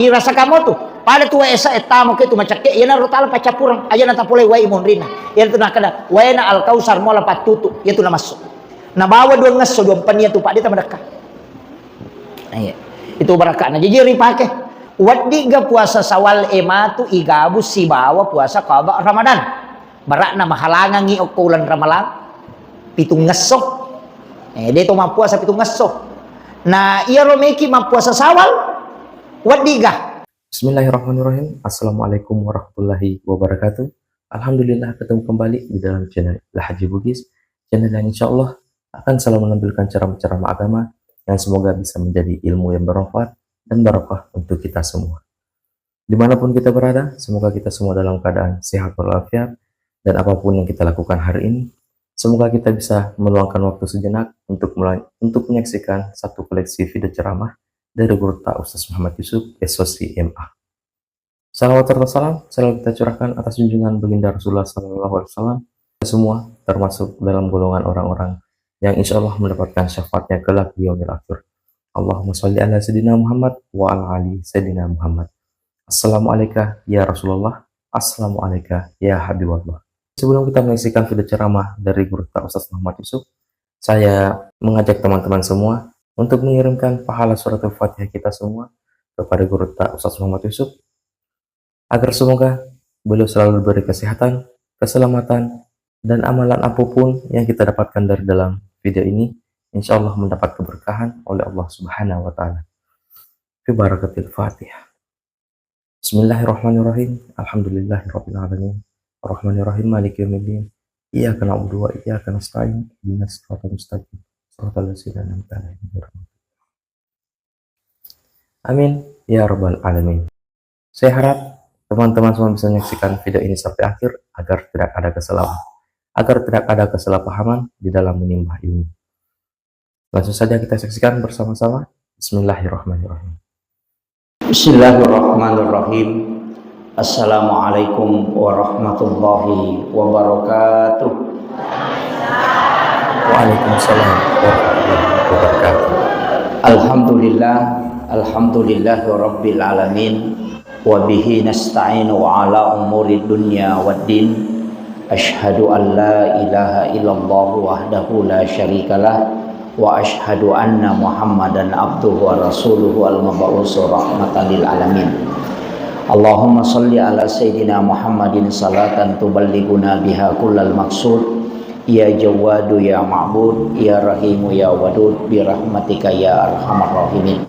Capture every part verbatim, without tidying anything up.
Irasa kamu tu, pada tu wae esa ettamo ke tu macakke, iyana ro tala paccappureng, aja na tapolei wae monrina. Iyana tu nakkeda, waena Al-Kautsar mola pattutu, iya tu namassu. Nabawa dua ngesso, dua pennia tu, Pak, de tamadekka. Iya. Itu barakakna. Jaji ripake. Weddiga puasa Sawal e matu igabu sibawa puasa qada Ramadan. Barakna mahalangangi okko uleng Ramalang pitung ngesso. Eh, de to mappuasa pitung ngesso. Na iyaro meki mappuasa Sawal, weddiga. Bismillahirrahmanirrahim. Assalamualaikum warahmatullahi wabarakatuh. Alhamdulillah, ketemu kembali di dalam channel Lahajji Bugis, channel yang insya Allah akan selalu menampilkan ceramah-ceramah agama yang semoga bisa menjadi ilmu yang bermanfaat dan barokah untuk kita semua. Dimanapun kita berada, semoga kita semua dalam keadaan sehat walafiat, dan apapun yang kita lakukan hari ini, semoga kita bisa meluangkan waktu sejenak untuk mela-, untuk menyaksikan satu koleksi video ceramah dari Gurutta Ustaz Muhammad Yusuf, S O C M A. Salawat serta salam selalu kita curahkan atas junjungan Baginda Rasulullah sallallahu alaihi wasallam. Kita semua termasuk dalam golongan orang-orang yang insya Allah mendapatkan syafaatnya kelak di yaumil akhir. Allahumma salli ala Sayyidina Muhammad wa ala ali Sayyidina Muhammad. Assalamualaikum ya Rasulullah. Assalamualaikum ya Habibullah. Sebelum kita menyaksikan video ceramah dari Gurutta Ustaz Muhammad Yusuf, saya mengajak teman-teman semua untuk mengirimkan pahala suratul Fatihah kita semua kepada Gurutta Ustaz Muhammad Yusuf, agar semoga beliau selalu diberi kesehatan, keselamatan, dan amalan apapun yang kita dapatkan dari dalam video ini, insya Allah mendapat keberkahan oleh Allah Subhanahu wa Ta'ala. Fi barakatil Fatihah. Bismillahirrahmanirrahim. Alhamdulillahirabbil alamin. Arrahmanirrahim. Maliki yaumiddin. Iyyaka na'budu wa iyyaka nasta'in. Ihdinas siratal mustaqim. Siratal ladzina an'amta 'alaihim ghairil maghdubi. Amin ya rabbal alamin. Saya harap teman-teman semua bisa menyaksikan video ini sampai akhir agar tidak ada kesalahan, agar tidak ada kesalahpahaman di dalam menimba ilmu. Langsung saja kita saksikan bersama-sama. Bismillahirrahmanirrahim. Bismillahirrahmanirrahim. Assalamualaikum warahmatullahi wabarakatuh. Waalaikumsalam warahmatullahi wabarakatuh. Alhamdulillah, alhamdulillahi rabbil alamin. Wa bihi nasta'inu ala umuri dunya waddin. Asyhadu an la ilaha illallah wahdahu la syarikalah, wa asyhadu anna Muhammadan abduhu wa rasuluhu al-mab'usu rahmatan lil alamin. Allahumma salli ala Sayyidina Muhammadin salatan tuballighuna biha kullal maqsud. Ya Jawwadu ya Ma'bud, ya Rahimu ya Wadud, bi rahmatika ya arhamar rahimin.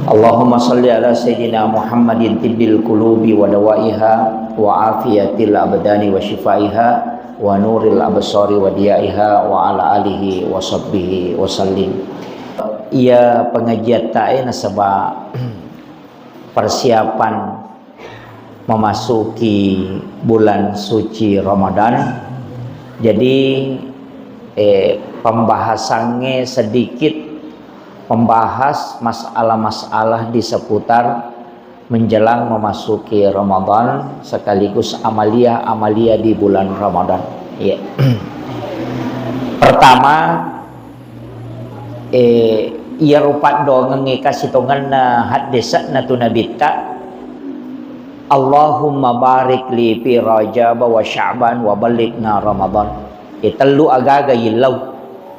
Allahumma salli ala Sayyidina Muhammadin tibbil qulubi wa dawaiha, wa afiyatil abdani wa syifaiha, wa nuril absari wa diyaiha, wa ala alihi wa sahbihi wa sallim. Iya pengajiatta e nasaba persiapan memasuki bulan suci Ramadan. Jadi, eh, pembahasannya sedikit membahas masalah-masalah di seputar menjelang memasuki Ramadan sekaligus amalia-amalia di bulan Ramadan. Iya. Pertama, eh, iyaro paddoangeng e kasitongenna haddese'na tu Nabitta, Allahumma barik li fi Rajab wa Sya'ban wa ballighna Ramadan. Eh, tellu agaga yillau.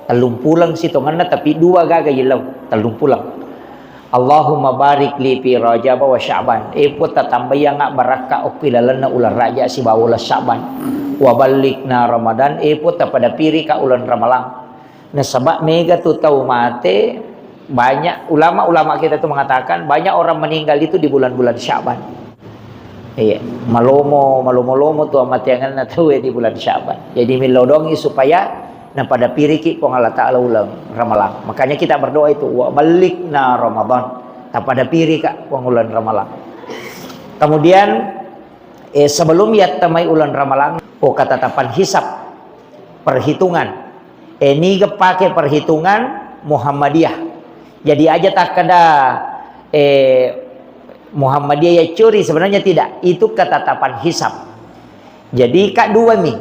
Tellumpuleng sitongenna, tapi dua agaga yillau. Tellumpuleng. Allahumma barik li fi Rajab wa Sya'ban. Eh, Puang, tatambayangnga barakka okko ilalenna uleng Raja sibawa uleng Sya'ban. Wa ballighna Ramadan. Eh, Puang, tapadapirika uleng Ramalang. Nasaba mega tu tau mate, banyak ulama-ulama kita tu mengatakan banyak orang meninggal itu di bulan-bulan Sya'ban. Iya, malomo, malomo-lomo tu amateangenna tau e di bulan Sya'ban. Jadi, millau dongi supaya napadapiriki Puang Allah Ta'ala uleng Ramalang. Makanya kita berdoa itu, "Wa ballighna Ramadan." Tapadapirika Puang uleng Ramalang. Kemudian, eh, sebelum yattamai uleng Ramalang, oh, ketetapan hisab, perhitungan. Eh, niga pake perhitungan Muhammadiyah. Jadi aja takkeda, eh, Muhammadiyah ya curi, sebenarnya tidak. Itu ketetapan hisab. Jadi, Kak, dua mi.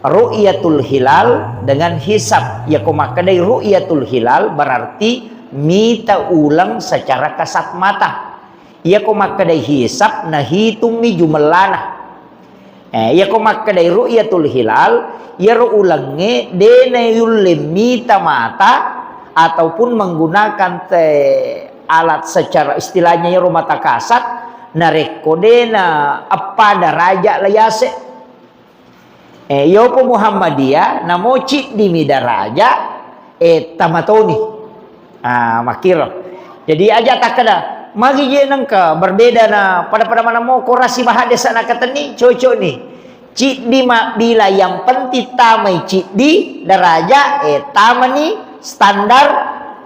Ru'yatul hilal dengan hisab. Ya, ko makkedai ru'yatul hilal berarti mita uleng secara kasat mata. Iyako makkedai hisab, nahitungmi jumellana. Eh, iyako makkedai ru'yatul hilal, iyaro ulengnge de nayulle mita mata ataupun menggunakan te alat secara istilahnya iyaro mata kasat, narekko de na eppa daraja la yase. Eh, iyopo Muhammadiyah, namo ciddimi daraja, eh, tamatoni. Ah, makkiro. Jadi aja takkeda, magi je nengka berbeda na pada-pada manamo korasi bahadesa nakatenni, cocok ni. Ciddi mabbila yang penting tamai ciddi daraja, eh, tamani standar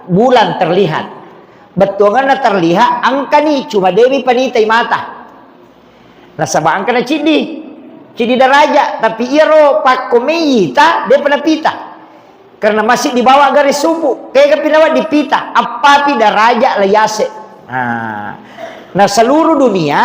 bulan terlihat. Bettuanganna terlihat, angkani cuma dewi panitai mata. Nasaba engka na ciddi, ciddi daraja, tapi iyaro pakko meita, depa napita. Karena masih di bawah garis subuh, kega pinawa dipita, appapi daraja la yase. Nah, nah, seluruh dunia,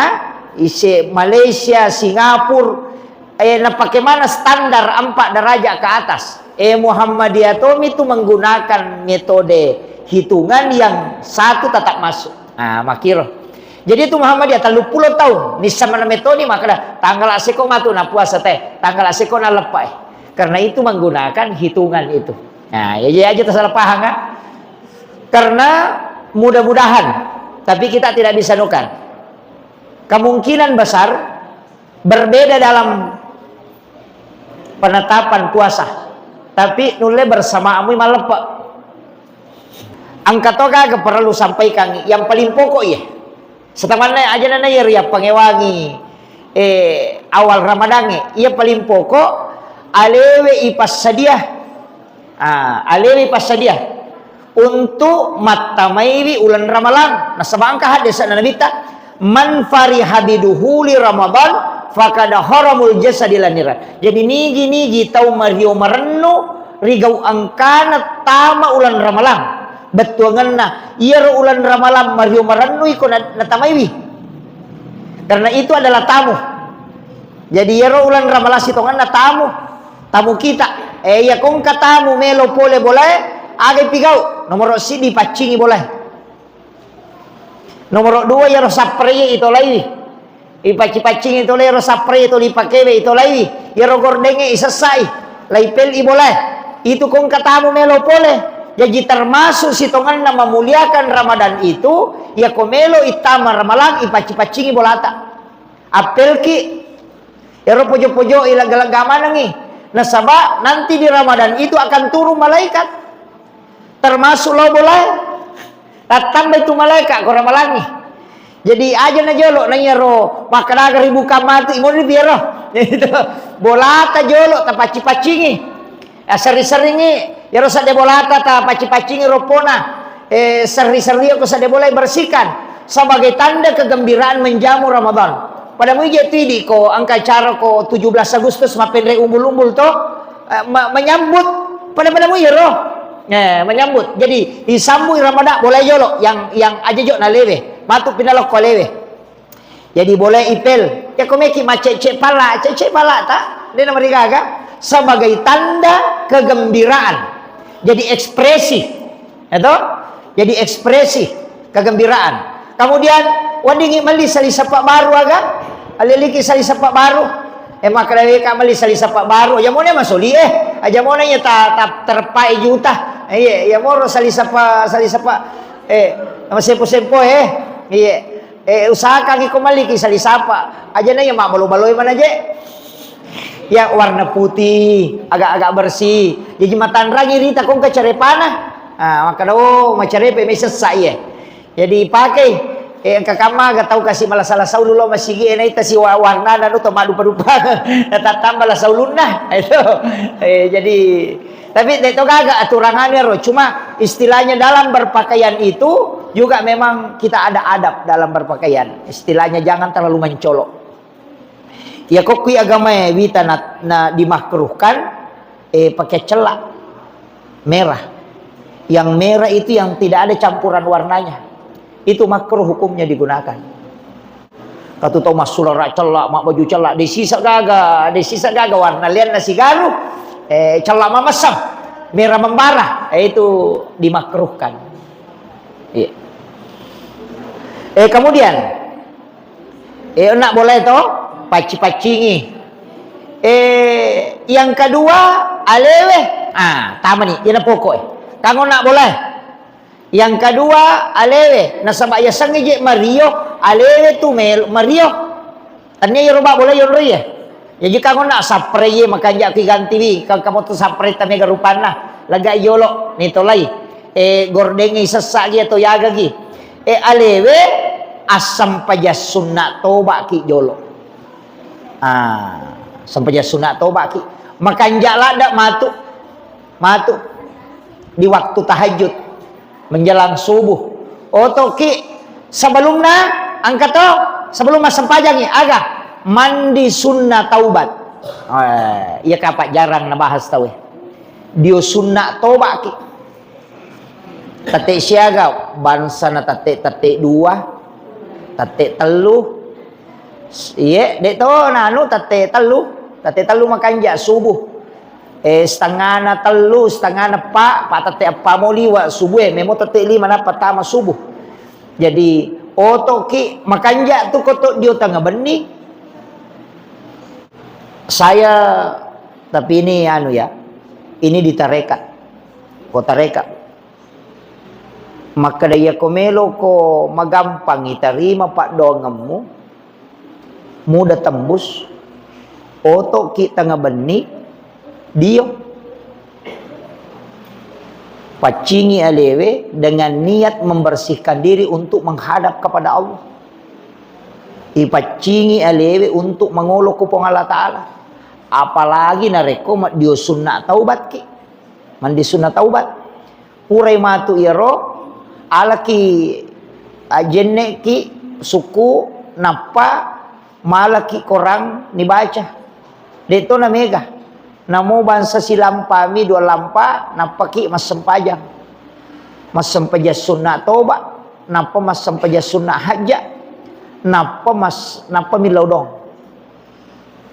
ise Malaysia, Singapura, eh, napake mana standar empat derajat ke atas. Eh, Muhammadiyah tomi tu menggunakan metode hitungan yang satu tetap masuk. Nah, makkiro. Jadi itu Muhammadiyah telluppulo taung, nissa mana metode makkeda, tanggal aseko matu na puasa te, tanggal aseko na leppa, eh. Karena itu menggunakan hitungan itu. Nah, ya, ya aja tersalah paham kan? Karena mudah-mudahan, tapi kita tidak bisa nukar. Kemungkinan besar berbeda dalam penetapan puasa. Tapi nulle bersamaamu malleppe. Engka to gaga perlu sampaikan yang paling pokok ya. Setamanna aja nana ya ria pangewangi, eh, awal Ramadan ya. Iya paling pokok alewe ipassadia. Ah, alewe ipassadia. Untuk mattamaiwi uleng Ramalang. Nasaba engka haddese'na Nabitta, "Man fariha biduhuli Ramadan faqad haramul jasadi laniran." Jadi nigi-nigi tau mario marennu rigau engkana tama uleng Ramalang. Bettuangenna, iyaro uleng Ramalang mario marennu iko na-, natamaiwi. Karena itu adalah tamu. Jadi iyaro uleng Ramalang sitongenna tamu. Tamu kita. Eh, iya kongka tamu melo pole bolae, aga ipigau? Nomoro siddi paccingi bolae. Nomoro dua iyaro sapre itolaiwi. Ipacci-paccingi tole iyaro sapre itu lipakewe itolaiwi. Iyaro gordenge isessai. Laipel i bolae. Itu kongka tamu melo pole. Jaji termasuk sitongenna memuliakan Ramadan itu, iyako melo ittama Ramalang ipacci-paccingi bolata. Appelki, ero pojo-pojo i lega-lega manengi. Nasaba nanti di Ramadan itu akan turun malaikat. Termasuk lao bolae. Tattamba itu malaikat ko Ramalangi. Jadi aja na jolo na iyaro makkadaga ribuka matu imoni piero. Itu bolata jolo tapacci-paccingi. Asserri-serringi, iyaro sadde bolata ta pacci-paccingi roppona, eh, serri-serri ko sadde bolai bersihkan sebagai tanda kegembiraan menjamu Ramadan. Pada muije tu idi ko engka acara ko tujuh belas Agustus mappenre umbul-umbul to, eh, me-, menyambut pada-pada muije ro. Eh, menyambut. Jadi isambui Ramadan bolai jolo yang, yang aja jo nalewe. Matu pinalokko alewe. Jadi boleh ipel. Ya ko meki macece pala, cece pala ta? Dena marigaga. Sebagai tanda kegembiraan. Jadi ekspresi. Ya toh? Jadi ekspresi kegembiraan. Kemudian, weddingi melli sali sappa baru aga? Aliliki sali sappa baru. Eh, makkeda weka melli sali sappa baru. Aja mone masoli eh. Aja mone ya ta, ta terpai juta. Eh, iya, iya moro sali sappa, sali sappa. Eh, nama sempo-sempo eh. Iya. Eh, usahakan iko malliki sali sapa. Aja na iya mabbalo-baloi mana je. Ya warna putih, agak-agak bersih. Jadi matanrangi rita kongka carepana. Ah, makkeda, oh, macarepe mai sessa iye. Jadi pakai, eh, engka kamma aga tau kasi malasa-lasa ulu lo masigi, eh, naita si wa-, warna dan uto madupa-dupa. Tattamba lasa ulunna. Itu. Eh, jadi Tapi de to gaga aturangannya ro, cuma istilahnya dalam berpakaian itu juga memang kita ada adab dalam berpakaian. Istilahnya jangan terlalu mencolok. Ya kok kui agama ya wita na, na dimakruhkan, eh, pakai celak merah. Yang merah itu yang tidak ada campuran warnanya. Itu makruh hukumnya digunakan. Katu tau massulara cella, mabbaju cella, de sisa gaga, de sisa gaga warna lianna sigaru, eh, cella mamessang, merah membara, eh, itu dimakruhkan. Iya. Eh, kemudian, Eh, onna bolae to, pacci-paccingi. Eh, yang kedua, alewe. Ah, tamani, iyana pokok e. Kanggo onna bolae. Yang kedua, alewe. Nasaba yasengnge je mario, alewe tu mel-, mario. Tania yero ba bolae yonroi e. Jaji kanggo onna sapre ye makanja ki gantiwi, kangka moto sapre tamega rupanna. Lega jolo, ni tolai. Eh, gordengi sessa gi atau yaga gi. Eh, alewe, assampajang sunna toba ki jolo. Ah, sempajang sunna toba ki. Makanja ladda matu. Matu. Di waktu tahajud. Menjelang subuh. Oto ki sebelumna, angka to, sebelum massempajangi, aga? Mandi sunna taubat. Eh, iya kapa jarang nabahas tau e. Dio sunna toba ki. Tette siaga, bangsana tette, tette dua, tette tellu. Iye, de to nanu tette tellu, tette tellu makanja subuh. Eh, setengana tellu, setengana eppa, pa tette eppa mo liwa subuh e, memo tette lima nappa tama subuh. Jadi, oto ki makanja tu koto dio tengnga benni. Saya, tapi ini anu ya, ini di tarekat. Ko tarekat. Makkeda, iyako meloko magampang itarima paddoangemmu, mudah tembus, otoki tengnga benni, dio. Paccingi alewe dengan niat membersihkan diri untuk menghadap kepada Allah. Ipaccingi alewe untuk mangolo ku Puang Allah Ta'ala. Apalagi narekko maddio sunna taubatki. Mandi sunna taubat. Purai matu iyaro, alaki, a, jenneki sukku, nappa malaki korang nibaca. De'to namega. Namo bangsa silampami dua lampa, nappaki massempajang. Massempajang sunna toba, nappa massempajang sunna hajja, nappa mas-, nappa millau dong.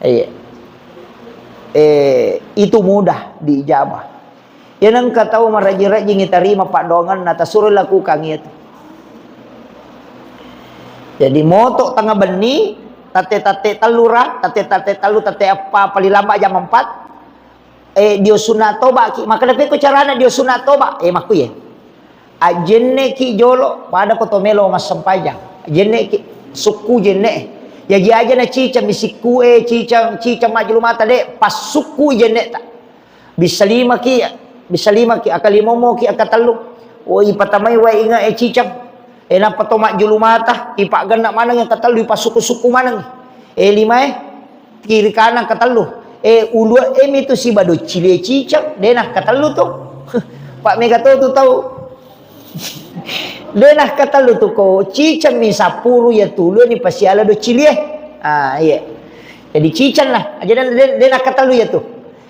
Iya. Eh, itu mudah diijabah. Iya nengka tau marajing-rajing itarima paddoangenna, tasuro lakukan itu. Jadi moto tengnga benni, tatte-tatte tellu ra, tatte-tatte tellu, tatte eppa, paling lambat jam empat, eh, dio sunna toba ki. Makkeda, "Pekko carana dio sunna toba?" Eh, makkuye. Ajjenneki jolo, pada ko to melo massempajang. Ajjenneki sukku jenne. Jaji aja na ciceng mi sikku e, ciceng, ciceng majjulu mata de, passukku jenne ta. Bisa lima ki, bisa lima ki, aka lima mo ki, aka tellu. Oh, ipatamai wae inga e ciceng. E, nappa to majjulu mata, ipaggenna maneng yang katellu, ipasukku-sukku maneng. E, lima e, kiri kanan katellu. E, ulue e mitu siba doccilie ciceng, de nakkatellu tu. Pak mega to tu tau. De nakkatellu tu ko ciceng mi sapuru ya tulu ni pasiala doccilie. Ah, iya. Jadi ciceng lah. Jadi de, de nakkatellu ya tu.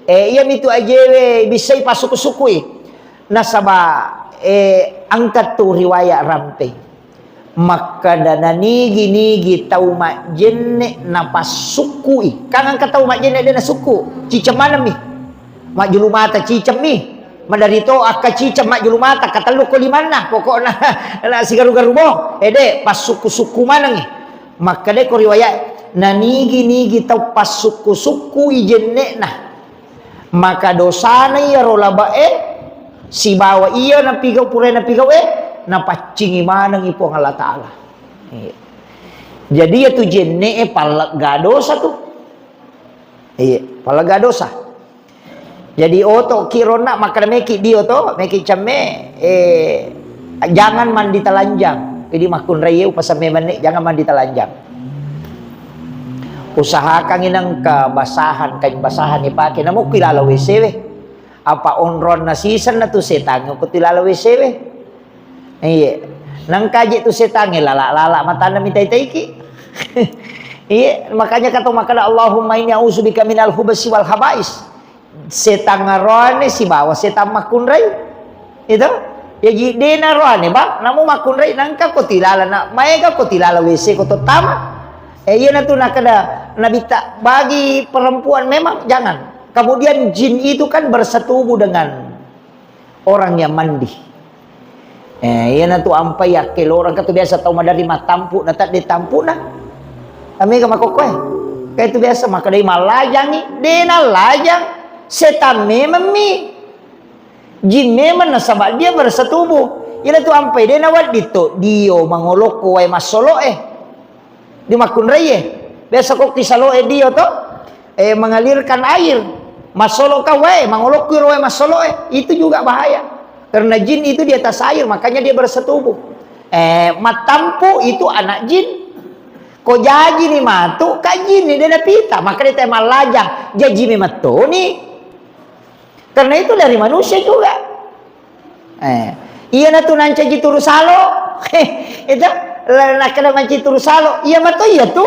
E, iya mitu ajewe bisai pasukku-sukkui. Nasaba, eh, engka tu riwayat rampe. Makkeda nanigi-nigi tau majjenne napassukkui. Kan engka tau majjenne de nasukku, ciceng maneng mi. Majjulu mata ciceng mi. Maderri to akka ciceng majjulu mata, katellu ko limanna, pokokna na sigaru-garu mo. Eh, de, passukku-sukku manengi. Makkeda ko riwayat, nanigi-nigi tau passukku-sukkui jenne'na. Maka dosana iyaro labe'e sibawa iya napigau, pura napigau e, napaccingi manengi Puang Allah Ta'ala. Iya. Jadi iyatu jenne'e pallegga dosa tu. Iya, pallegga dosa. Jadi oto ki ronna makkeda meki dio to, meki cemme, eh, jangan mandi telanjang. Jadi makkunrai upasemme menne, jangan mandi telanjang. Usahakan inengka basahan, kain basahan ipake, namukki lalo W C we. Apa onronna siseng na tu setangnge ko tu lalo W C we. Iya. Nengka je tu setangnge lala-lala matanna mitai-taiki. Iya, makanya kata makkeda Allahumma inni a'udzubika minal hubsi wal habais. Setang aroane sibawa setang makkunrai. Itu. Jaji dena roane, Bang, namu makkunrai nangka ko tilala na, maega ko tilala W C ko tottama. Eh, iya natu nakeda Nabitta, bagi perempuan memang jangan. Kemudian jin itu kan bersetubuh dengan orang yang mandi. Eh, iya natu ampai yakkelorang katu biasa tau madari matampu na tadde tampuna. Amega makokkoe. Kayak itu biasa makkedai mallajangi, de nallajang, setan memang mi. Jin memang nasaba dia bersetubuh. Ina tu ampai de nawedding to dio mangolokko wae massoloe. Di makkunraie. Biasa ko kisaloe dio to, eh, mengalirkan air. Massoloka wae, mangolokko ro wae massoloe. Itu juga bahaya. Karena jin itu di atas air, makanya dia bersetubuh. Eh, mattampu itu anak jin. Ko jaji ni matu, ka jin ni de napita, maka dia teh mallajang. Jaji memang toni. Karena itu dari manusia juga. Eh, iya natu nancaji turu salo. Itu, la-, nakkeda mancaji turu salo. Iya mato iya tu.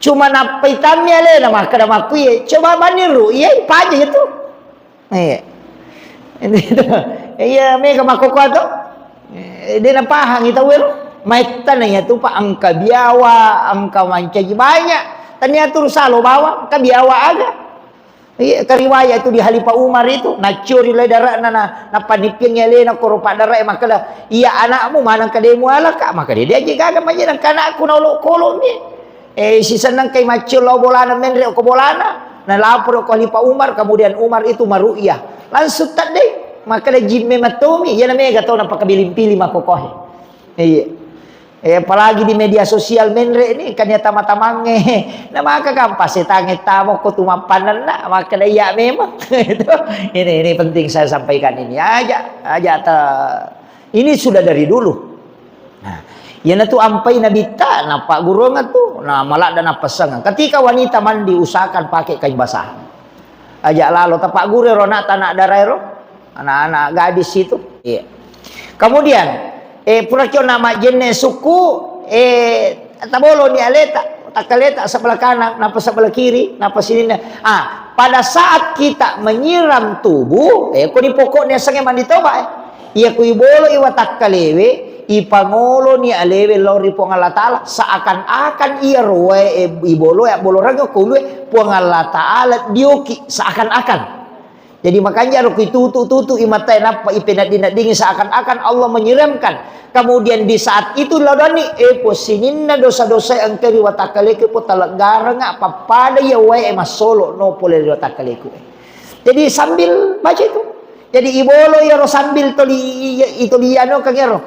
Cuma nappa itammi alena, makkeda makku iya. Coba maniru, iya paja itu. Iya. Iya, mega makkokkoe to. Eh, de napahangi tau ero. Maettana iya tu, Pak, engka biawa, engka mancaji banyak. Tania turu salo bawang, engka biawa aga. Iya, kariwaya itu di Khalifah Umar itu, naccuri lai dara'na na, napanippiangngi alena koro paddara'e makkeda, "Iya anakmu maneng kademu alaka?" Maka dia diajak gaga majena, "Engka anakku naolo-kolo mi." Eh, sisennengkai maccio lao bolana, menre ko bolana. Nalaporo ko Khalifah Umar, kemudian Umar itu maru'yah. Langsung taddei, makkeda jimme mattomi, iyana mega tau napakabiling-piling makkokoe. Iya. Eh, apalagi di media sosial menre ni, kan ya tama-tamangnge. Nah, maka gampang setangnge tamo ko tu mappannanna, makkeda iya memang. Itu, ini, ini penting saya sampaikan ini. Aja, aja ta, ini sudah dari dulu. Nah, iyanatu ampai nabitta, nappagguruang tu, nah, maladda nappassangang. Ketika wanita mandi, usahakan pakai kain basah. Aja lalo tapagguru ro anak, anak daraero, anak-anak gadis itu. Iya. Kemudian, eh, pura kio na majjenne sukku, eh, taboloni aleta, takkaleta sebelah kanan, napa sebelah kiri, napa sininna. Ah, pada saat kita menyiram tubuh, eh, koni pokoknya sengaja mandi toba, eh. Iya ku ibolo i watakkalewe, ipangoloni alewe lao ri Puang Allah Ta'ala, seakan-akan iya roe, eh, ibolo, eh, bolorang ko ulue Puang Allah Ta'ala dioki, seakan-akan. Jadi makanya ro ku itutu-tutu i matae nappa ipenedding-neddingi seakan-akan Allah menyiramkan. Kemudian di saat itu laudani, eh, po sininna dosa-dosa engka ri watakkaleku po taleggarenga pappada iya wae massolo no pole ri watakkaleku. Jadi sambil baca itu. Jadi ibolo iyaro sambil toli, itoli anu kangero.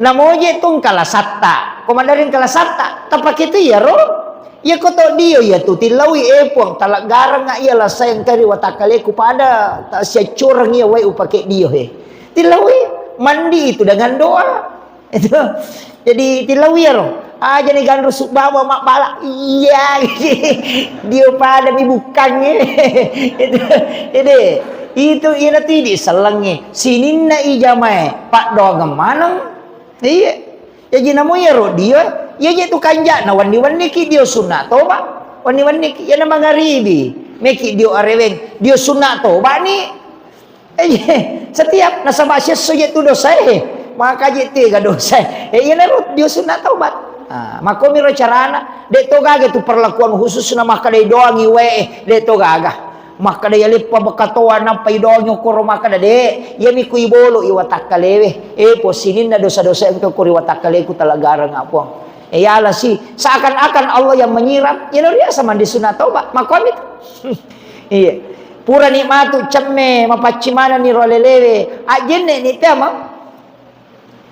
Namoje tu engka lasatta. Ko maderri engka lasatta, tapake tu iyaro. Iya ko to dio iya tu tillaui, eh, Puang, taleggarenga iya lasa engka ri watakkaleku pada ta siaccureng iya wae upake dio he. Tillaui, mandi itu dengan doa. Itu. Jadi tillaui iyaro. Aja ni ganru subbawa mabbala. Iya. Dio pada mi bukkangnge. Itu. Jadi itu iyana tidi sellengnge. Sininna ijamae. Paddoangeng maneng. Iya. Jaji namo iyaro dio, iya je tu kanja'na wenni-wenniki dio sunna toba. Wenni-wenniki. Iyana mangaribi. Meki dio areweng. Dio sunna toba ni. Eh, setiap nasaba siesso je tu dosae, maka je tega dosae. Eh, iyanaro dio sunna taubat. Ah, makkomiro carana, de to gaga tu perlakuan khusus na makkeda idoangi wae, de to gaga. Makkeda iya leppa bekatoa nappa idoangi okoro makkeda de, iyami ku ibolo i watakkalewe. Eh, po sininna dosa-dosa engka ko ri watakkaleku taleggareng Puang. Eh, yalasi, seakan-akan Allah yang menyiram, iyana riasa mandi sunna taubat. Makkomi tu. Iya. Purani matu cemme, mapaccing manenni ro alelewe. Ajjenne ni tama.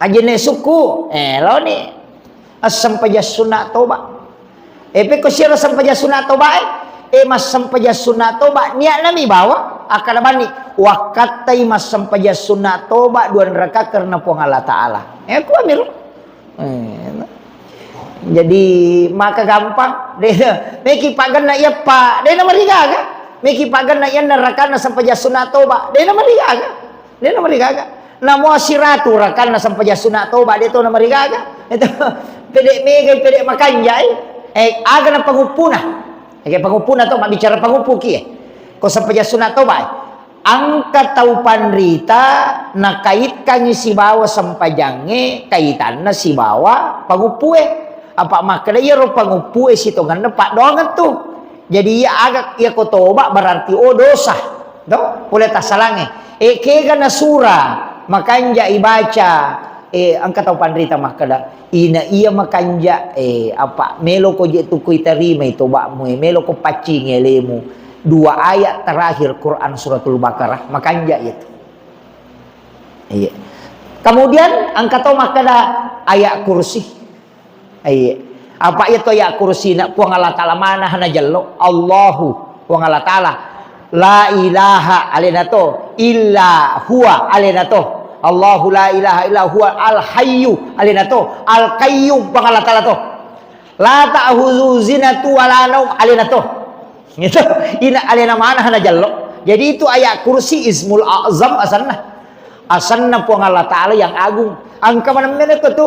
Ajjenne sukku. Eh, laoni. Assempajang sunna toba. Eh, pekko siaro sempajang sunna toba, eh. Eh, massempajang sunna toba. Niatna mi bawa. Akkada banni. Wakkattai massempajang sunna toba dua raka karena Puang Allah Ta'ala. Eh, kuamiro. Eh, jadi maka gampang. De, meki paggenna iya pa, de namarigaga. Meki paggenna iya nerakanna sempajang sunna toba, de namarigaga. De namarigaga. Namo siratu rakanna sempajang sunna toba, de to namarigaga. Itu pede megai, pede makanjai. Eh, aga na panguppuna. Ege panguppuna to, mabbicara panguppu ki, eh. Ko sempajang sunna toba, eh. Engka tau panrita nakaitkangngi sibawa sempajangnge kaitanna sibawa panguppue. Apa makkeda iyaro panguppue sitongenna paddoangeng tu. Jadi iya aga, iya ko toba berarti, oh, dosa. To? Pole tassalangnge. E, kega nasura makanja ibaca Eh, engka tau panrita makkeda, "Ina iya makanja, eh, apa, meloko je tu kuitarimai toba'mu, eh, meloko paccingi alemu." Dua ayat terakhir Quran Suratul Baqarah, makanja iya tu. Iya. Kemudian engka tau makkeda ayat kursi. Iya. Apa iya tu ayat kursi na Puang Allah Taala mana hana jello? Allahu, Puang Allah Taala. La ilaha alena to, illa huwa alena to. Allahu la ilaha illa huwa al hayyu alena to. Al qayyum Puang Allah Taala to. La ta'khudzuhu sinatun wa la naum alena to. Gitu. Ina alena mana hana jello. Jadi itu ayat kursi ismul a'zam asanna. Asanna Puang Allah Taala yang agung. Engka maneng mene ko tu.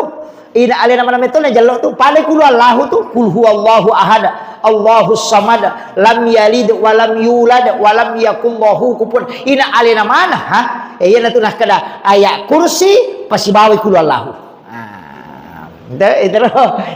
Ina alena maneng meto na jello tu. Pada kulu Allahu tu. Kul huwallahu ahad. Allahu samad. Lam yalid wa lam yulad wa lam yakul lahu kufuwan. Ina alena mana, ha? Eh, iya natu nakkeda ayat kursi pasibawai kulu Allahu. Ah, ente, ente ro,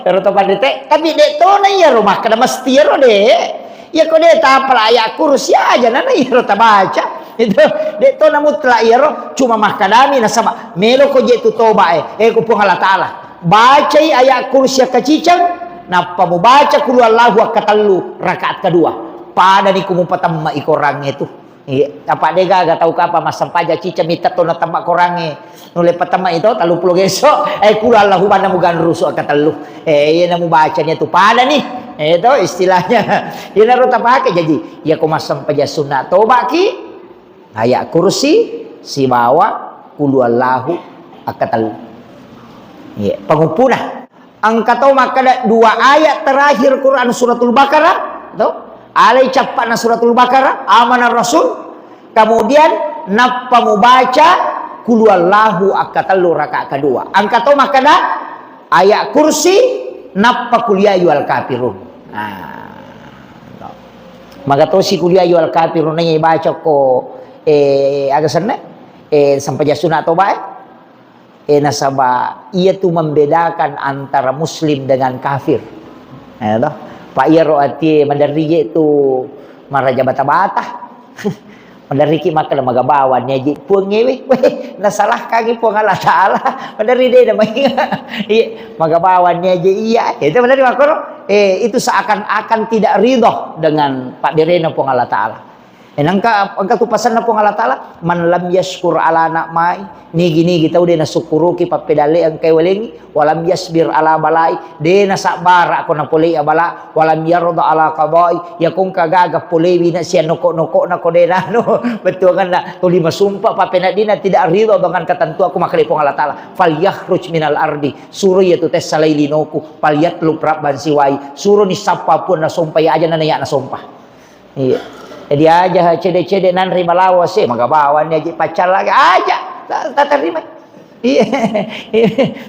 ero to pandite, tapi de' tona iyaro makkeda mesti ero de'. Iya ko de' tapala ayat kursi aja nana iyaro tabaca. Itu de' tona mutlak iyaro, cuma makkedami nasaba melo ko je tu toba e, eh, ku Puang Allah Taala. Bacai ayat kursi akkaciceng, nappa mubaca kulu Allahu akkatellu rakaat kedua. Padani ku mupatemma i korangnge tu. Iya, apa de' gaga tau kapa massempajang cicca mitta to natemma korangnge. Nulle patemma itu tellu pulo geso, eh, kulu Allahu banna muganrusu akkatellu. Eh, iya namu bacanya tu pada nih. Eh, itu istilahnya. Iya naro tapake. Jadi, iya ko massempajang sunna tobaki, ayat kursi, sibawa kulu Allahu akkatellu. Iya, panguppuna. Engka tau makkeda dua ayat terakhir Quran Suratul Baqarah, to? Alai cappa'na Suratul Baqarah, amana Rasul, kemudian nappa mubaca kulu Allahu akkatellu rakaat kedua. Engka tau makkeda ayat kursi, nappa kul ya ayyuhal kafirun. Nah, to. Magatosi kul ya ayyuhal kafirun, naiya baca ko, eh, aga senna? Eh, sempajang sunna toba, eh? Eh, nasaba iya tu membedakan antara muslim dengan kafir. Ya, toh? Pa iyaro atie maderri je tu maraja bata-bata. Maderriki makkeda magabawang ni aji Puang ewe. Weh, nasalahkangi Puang Allah Taala. Maderri de' na mainga. Iya, magabawang ni aji iya. Itu maderri makkoro. Eh, itu seakan-akan tidak ridho dengan pabberena Puang Allah Taala. Eh, nangka, engka tu pasenna Puang Allah Taala, "Man lam yashkur ala na'mai," nigi-nigi tau de' nasukkuruki pappedalle engkai walengi, "wa lam yasbir ala balai," de' nasabbara ko napolei abala, "wa lam yarda ala qadai," iya ko engka gaga polewi na sian noko-nokona ko de' nanu, bettuanganna tuli masumpa pappeneddinna tidak ridho dengan ketentuanku, makkeda Puang Allah Taala, "Falyakhruj minal ardi," suro iya tu tessalai linoku, "falyatlub rabban siwai," suroni sappa Puang nasompa iya aja nana iya nasompa. Iya. Jadi aja cede-cede nanre balawo se, magabawang ni aji paccallaki aja. Ta-, tatarima. Iya.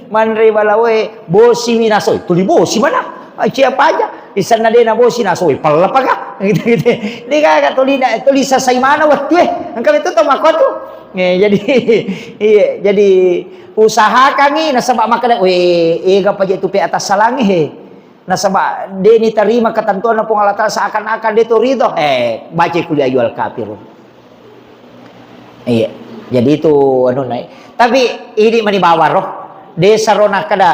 Manre balawoe bosi wi nasoi, tuli bosi mana? Ah, siapa aja? Isanna de' na bosi nasoi, pella paga? Gitu, gitu. Ini kagak tuli na-, tuli sasai mana wettue? Engka itu to makotu. Eh, jadi, iya, jadi usahakangi nasaba makkeda, "Weh, ega paje tu pe atas salangi he." Nasaba de' nitarima ketentuanna Puang Allah Taala seakan-akan de' to ridho. Eh, baca kul ya ayyuhal kafirun. Iya. Jadi itu anu nai. Tapi ini mani bawaro. De' saro nakkeda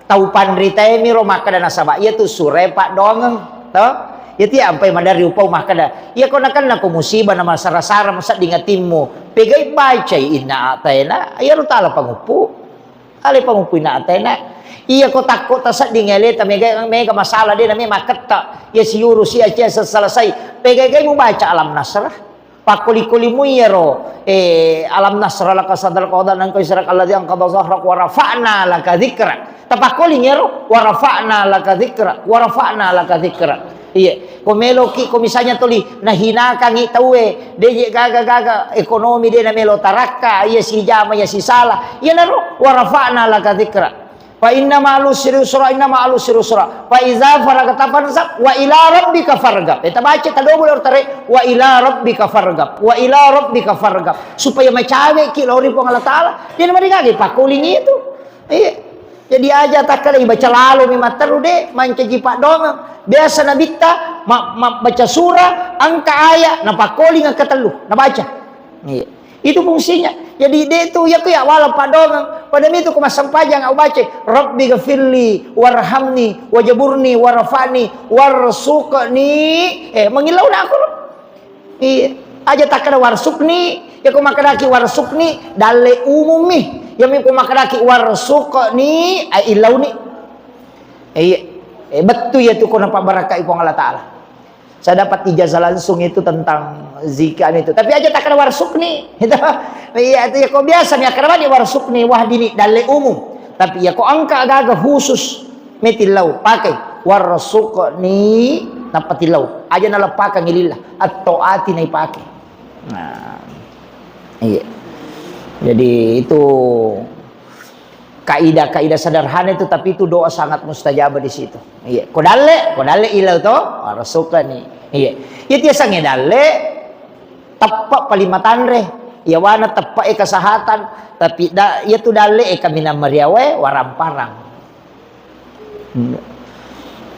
tau panritae miro makkeda nasaba iya tu surae paddoangeng, to? Iya ti ampai maderri upau makkeda, iya ko nakenna ko musibah na masara-sara masedding atimmu, pegai bacai inna a'taina, iyaro tala panguppu. Ale panguppuina atena. Iya ko takko tasedding aleta mega, mega masalah de' name makketta. Iya siuru sia cia selesai. Pegai-gai mubaca Alam Nasrah. Pakkoli-koli mu iyaro, eh, Alam Nasrah laka sadrak wa wada'na anka wizrak alladzi anqadha zahrak wa rafa'na laka dzikrak. Tapakkoling iyaro, wa rafa'na laka dzikrak, wa rafa'na laka dzikrak. Iya, ko meloki, ko misalnya tuli nahinakangi tauwe, de' je gaga-gaga ekonomi de' namelo tarakka, iya sijama, iya sisala. Iyanaro, wa rafa'na laka dzikra. Fa inna ma'al usri yusra, inna ma'al usri yusra. Fa idza faragta fansab, wa ila rabbika farghab. Eh, tabaca tadobo lor tare, wa ila rabbika farghab, wa ila rabbika farghab. Supaya macaweki lao ri Puang Allah Taala. De' namaringagai pakkoling itu. Iya. Jadi aja takkalai baca lalo mi matteru de', mancaji paddoangeng. Biasa nabitta ma-, ma-, baca surah, engka ayat, napakkoling engka tellu, nabaca. Iya. Itu fungsinya. Jadi, de' tu, ya, ku ya wala padongeng. Pada mitu ku massempajang au baca, "Rabbi ghafirli warhamni wajaburni warfa'ni warsuqni." Eh, mangillau na aku. Iya. Aja takkada warsukni, ya ko makkedaki warsukni, dalle umummi. Ya mi ko makkedaki warsukni, ai illauni. Iya. Eh, bettu ya tu ko napabarakai Puang Allah Ta'ala. Saya dapat ijazah langsung itu tentang zikir itu. Tapi aja takkada warsukni. Itu. Iya, itu ya ko biasa mi akkada warsukni, wahdini, dalle umum. Tapi ya ko engka gaga khusus, metillau, pakai. Warsuqni, nappa tillau. Aja naleppakang lillah. At-taati naipake. Nah, iya. Jadi itu kaidah-kaidah sederhana itu, tapi itu doa sangat mustajab di situ. Iya. Ko dalle, ko dalle ilau to, warsuqni. Iya. Iya tiasangnge dalle, teppe paling matanre. Iya wana teppe e kesehatan, tapi da, iya tu dalle e kaminang mariawe, waramparang. Hmm.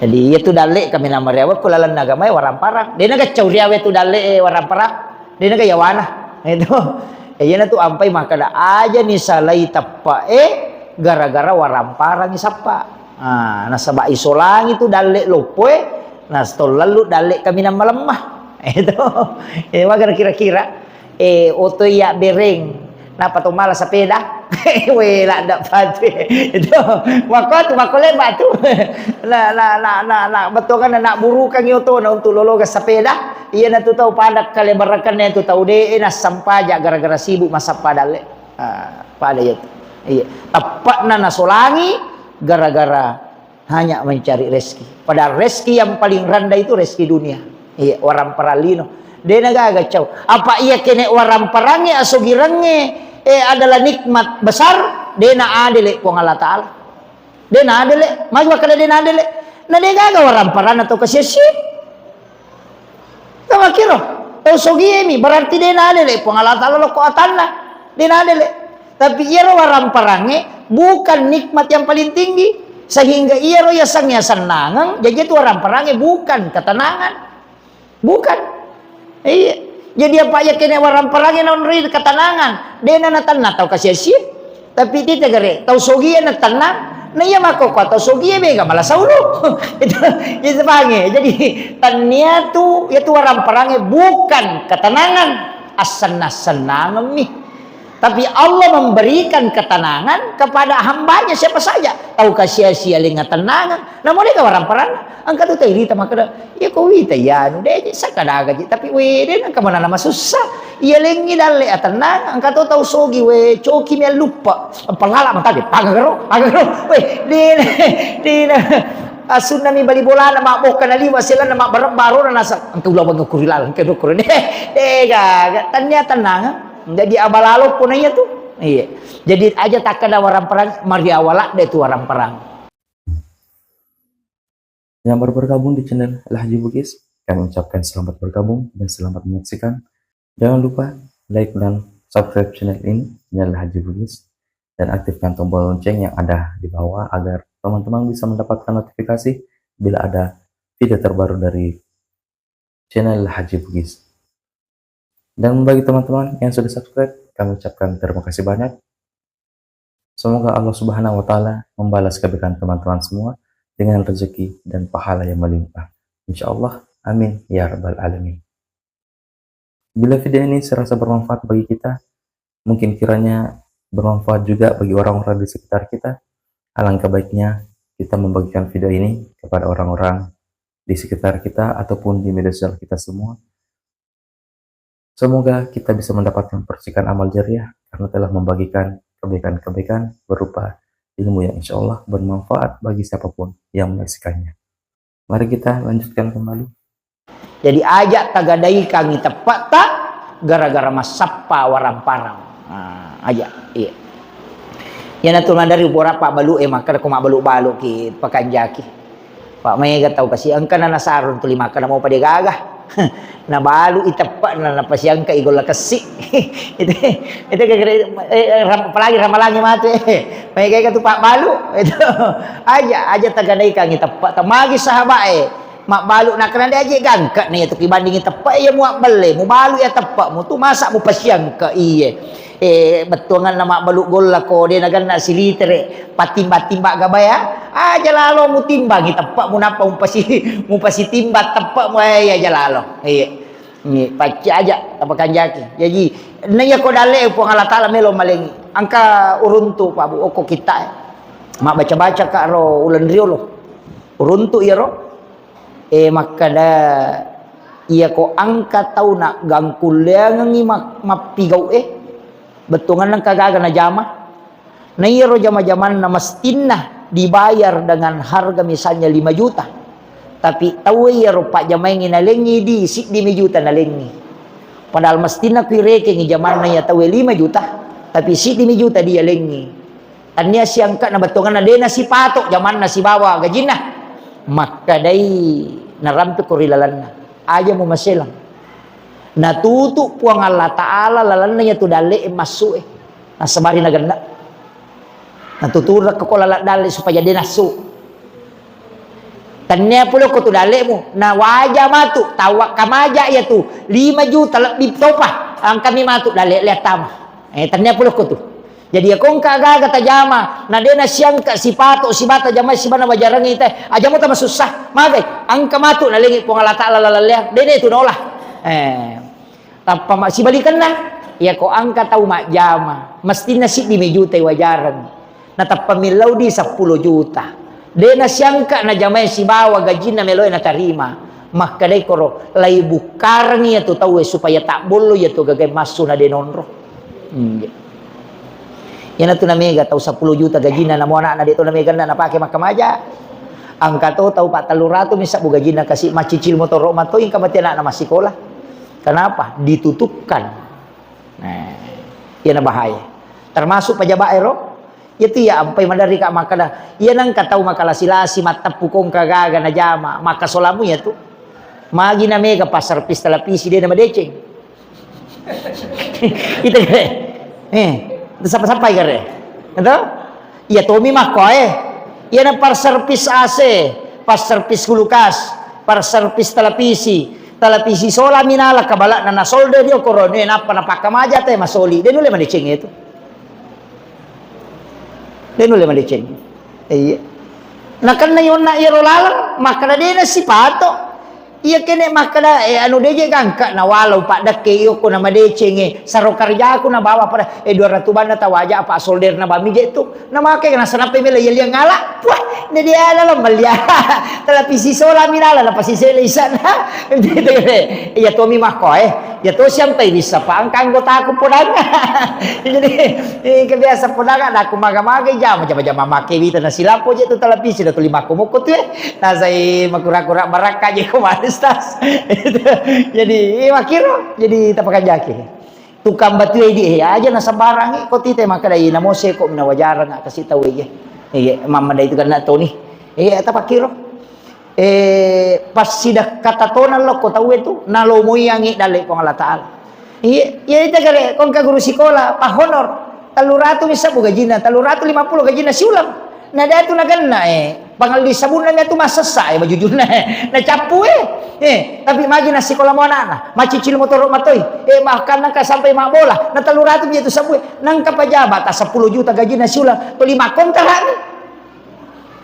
Jadi, iya tu dalle kaminang mariawe, ku lalenna agamae waramparang. De'na gaccau riawe tu dalle e waramparang. De'na ga yawana. Itu. Ya, iyana tu ampai makkada aja ni salai teppe e gara-gara waramparang isappa. Ah, nasaba isolangi tu dalle loppo e, na stollallu dalle kaminang malemma. Itu. Eh, maga kira-kira. Eh, oto iya bereng. Napa to mala sepeda? We, ladda patu. Itu. Makko tu, makko leba tu. Na, na, na, na, na, bettuanna na burukangi otona untuk lologa sepeda. Iyana tu tau pada kalebarakkanna tu tau de, eh, nassampaja gara-gara sibuk massappa dalle. Ah, pada iya tu. Iya. Teppa'na nasolangi gara-gara hanya mencari rezeki. Padahal rezeki yang paling rendah itu rezeki dunia. Iya, waramparang lino. De'na gaga cau. Apa iya kene waramparang e asogirangnge, eh, adalah nikmat besar, de'na adele Puang Allah Ta'ala. De'na adele, magi makkada de'na adele. Na de' gaga waramparang atau kesia-sia. Tamakkiro, tau sogie mi, berarti de' nadele Puang Allah Ta'ala lokko atanna. De' nadele. Tapi iyaro waramparangnge bukan nikmat yang paling tinggi. Sehingga iyaro yaseng-yasennangeng, jaji tu waramparangnge bukan ketenangan. Bukan. Iya. Jadi apa ya kene waramparangnge naonroi ketenangan. De' na natenna tau kasia-sia. Tapi tita gare, tau sogie na tenang, na iya makkokkoe tau sogie mega mala saulu. Itu, itu pange. Jadi, tania tu, iya tu waramparangnge bukan ketenangan, assenna-sennangemmi. Tapi Allah memberikan ketenangan kepada hambanya siapa saja. Tau kasia-sia lenga tenangan, Namo de' ka waramparang, engka tu tau irita makkeda, "Iya ko wita iya anu de', sakka daga ji, tapi we de' nengka manana masussa. Iya lengngi dalle atennang, engka to tau sogi we coki mi alluppa. Empalala mata de', pagagaro, pagagaro. We, de', de', asunna mi bali bolana mabbokka na liwa selanna mabbareng barona nasa. Engka ulaweng ukuri laleng ke ukuri de', de' gaga. Tania tenang. Jadi abalalo pona iya tu." Iya. Jadi aja takkeda waramparang, mariawa ladde tu waramparang. Yang baru bergabung di channel Lahji Bugis, kami ucapkan selamat bergabung dan selamat menyaksikan. Jangan lupa like dan subscribe channel ini, channel Lahji Bugis, dan aktifkan tombol lonceng yang ada di bawah agar teman-teman bisa mendapatkan notifikasi bila ada video terbaru dari channel Lahji Bugis. Dan bagi teman-teman yang sudah subscribe, kami ucapkan terima kasih banyak. Semoga Allah Subhanahu wa Ta'ala membalas kebaikan teman-teman semua dengan rezeki dan pahala yang melimpah. Insya Allah. Amin ya Rabbal 'Alamin. Bila video ini serasa bermanfaat bagi kita, mungkin kiranya bermanfaat juga bagi orang-orang di sekitar kita, alangkah baiknya kita membagikan video ini kepada orang-orang di sekitar kita ataupun di media sosial kita semua. Semoga kita bisa mendapatkan percikan amal jariah karena telah membagikan kebaikan-kebaikan berupa ilmu yang insya Allah bermanfaat bagi siapapun yang menyaksikannya. Mari kita lanjutkan kembali. Jadi aja tagadaikangi teppa'ta gara-gara massappa waramparang. Ah, aja. Iya. Iyanatu maderri upora pabbalu e makkeda ko mabbalu-balu ki pakanjaki. Pak, maega tau kasi engka na nasarung tuli makkeda mopa de gaga. Nabalu i teppe'na napasiangka i golla kessi. Itu, itu gara-gara, eh, ram-, apalagi ramalangi matu, eh. Maega tu pabbalu. Itu aja, aja tagadaikangi teppe'. Tamagi sahabat e. Mabbalu nakkeda de aje gangka na iya tu kibandingi teppe iya muabbelle, mubalu iya teppe'mu tu masa mupasiangke iye. Eh, bettuanganna mabbalu golla ko de naganna silitere, patimba-timba gabaya, aja lalo mutimbangi teppe'mu nappa mupasi-, mupasitimbang teppe'mu, eh, iya aja lalo. Iya. Ni, pacci aja tapakanjaki. Jaji, na iya ko dalle Puang Allah Taala melo malengi. Engka uruntu Pak Bu, okko kita, eh. Mabbaca-baca ka ro uleng riolo. Uruntu iya ro. Eh, makkada, iya ko engka tau na gangkulleangengi ma-, mappigau, eh. Bettuanganna engka gaga najama. Na iyaro jama-jamanna mestinna dibayar dengan harga misalnya lima juta. Tapi tau iyaro pajjamaengngi nalengngi di siddi mi juta nalengngi. Padahal mestinna kui rekengngi jamanna iya tauwe lima juta, tapi siddi mi juta dia lengngi. Tania siangka na bettuanganna de nasipato jamanna sibawa gajinna. Makkadai narampe ko ri lalenna. Aja mu maselang. Natutu Puang Allah Taala lalenna iya tu dalle e massu e. Nasabari nagenna. Natuturekko ko laleng dalle supaya de nassu. Tennia pole ko tu dallemu, na waja matu, tawwa kamaja iya tu, lima juta lebbi topa, angkami matu dalle le attama. Eh, tennia pole ko tu. Jadi, iya ko engka gaga tajama, na de nasiangka sipato, sibata jama, sibana wajareng ita, aja muta masussa, magai, angka matu nalengi Puang Allah Taala laleng lea, de ne tu naola. Eh, Tappa ma-, sibalikenna, iya ko engka tau majjama, mestinna siddi mi juta wajareng. Na tappa millau di seppulo juta. De nasiangka najamai sibawa gajinna meloe natarima. Makkedai koro, lai bukkareng iya tu tauwe supaya tabbollo iya tu gagae massu na de nonro. Hmm. Iyanatu namega tau seppulo juta gajinna, namo anakna de to namega na napake makkamaja. Angka to tau pattellu ratu mi sabbu gajinna kasi maccicil motoro matoi engka mate anakna massikola. Kenapa? Ditutupkan. Nah, iyana bahaya. Termasuk pejabat ero, iya tu iya ampai maderri ka makkada, iya nengka tau makalasi-lasi, matteppu kongka gaga najama, maka solamu iya tu. Magi na mega passervis televisi de na madeceng. Itu kare. Eh, itu sapa-sapa kare. Itu? Iya tomi makkoe. Iyana passervis A C, passervis kulkas, passervis televisi, televisi sola minala kabalakna na solder dio korone nappa napakkamaja te masoli. De nulle madeceng itu. De nulle madeceng. Iya. Nakenna yonna iyaro laleng, makkada de nasipato. Iya kene makkada, eh, anu deje gangka na walau paddekke iyo ko na madecengnge, saro karjaku na bawa pada, eh, dua ratu banna tawaja apa solder na bami je tu. Na make na sanappai mela iya liang ngala. Wah, ne dia dalam melia. Televisi sola minala na pasi sele isana. Iya tomi makkoe. Iya to siampai bisa pa angka anggotaku podang. Jadi, eh, kebiasa podang ada aku maga-maga jama, jama-jama make wita na silapo je tu televisi da tu lima ko mokko tu, eh. Nasai makura-kura barakka je ko maestas. Jadi, eh, makiro, jadi tapakanjaki. Tukang batu e di, eh, aja na sembarang, eh, ko tite makkada, eh, namo seko mina wajareng kasi tau, eh. Eh, mamma dai tu kena toni. Eh, tapakkiro. Eh, passidekka tatona lokko tauwe tu, nalomoiangi dalle Puang Allah Taala. Iya, iya, ita gare, ko engka guru sikola, pa honor, tellu ratu mi sabbu gajinna, tellu ratu lima puluh gajinna siulang. Na datu nagenna, eh, pangelli sabunna mi atu massessa, eh, bajujunna, eh, nacappu, eh. Eh, tapi magi na sikola mo anakna, macicil motoro matoi, eh, bahkan naka sampai mabbola, na tellu ratu mi tu sabbu, eh. Nangka pejabat, ta seppulo juta gajinna siulang, to lima kontrak mi.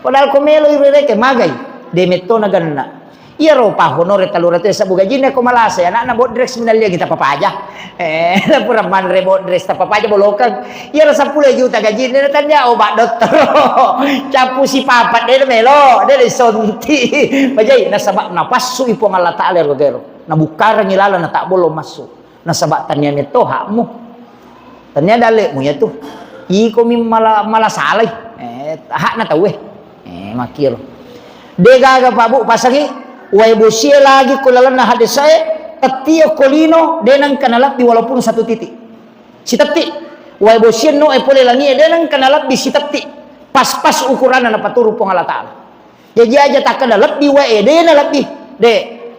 Padahal ko melo i rereke, magai, de metto nagenna. Iyaro pa honore tellu ratu e sabbu gajinna ko malasa, anakna bodrek minalliangi tappa paja. Eh, pura manre bodrek tappa paja bolokeng. Iyaro seppulo juta gajinna, na tania obat dottoro. Cappu sipapat, de melo, de sonti. Pajai, nasaba napassu i Puang Allah Taala ero gero. Nabukkarengi laleng na tabbollo massu. Nasaba tania metto hakmu. Tania dallemu iya tu. Iko mi mala, mala salai. Eh, hakna tauwe. Eh, makkiro. De gaga Pak Bu pasangi, wae bosie lagi ko lalenna hadesae, tettio ko lino, de nengka nalebbi walaupun satu titik. Sitetti. Wae bosie no e pole langie, de nengka nalebbi sitetti. Pas-pas ukuranna napaturu Puang Allah Taala. Jaji aja takkeda lebbi wae, de na lebbi. De,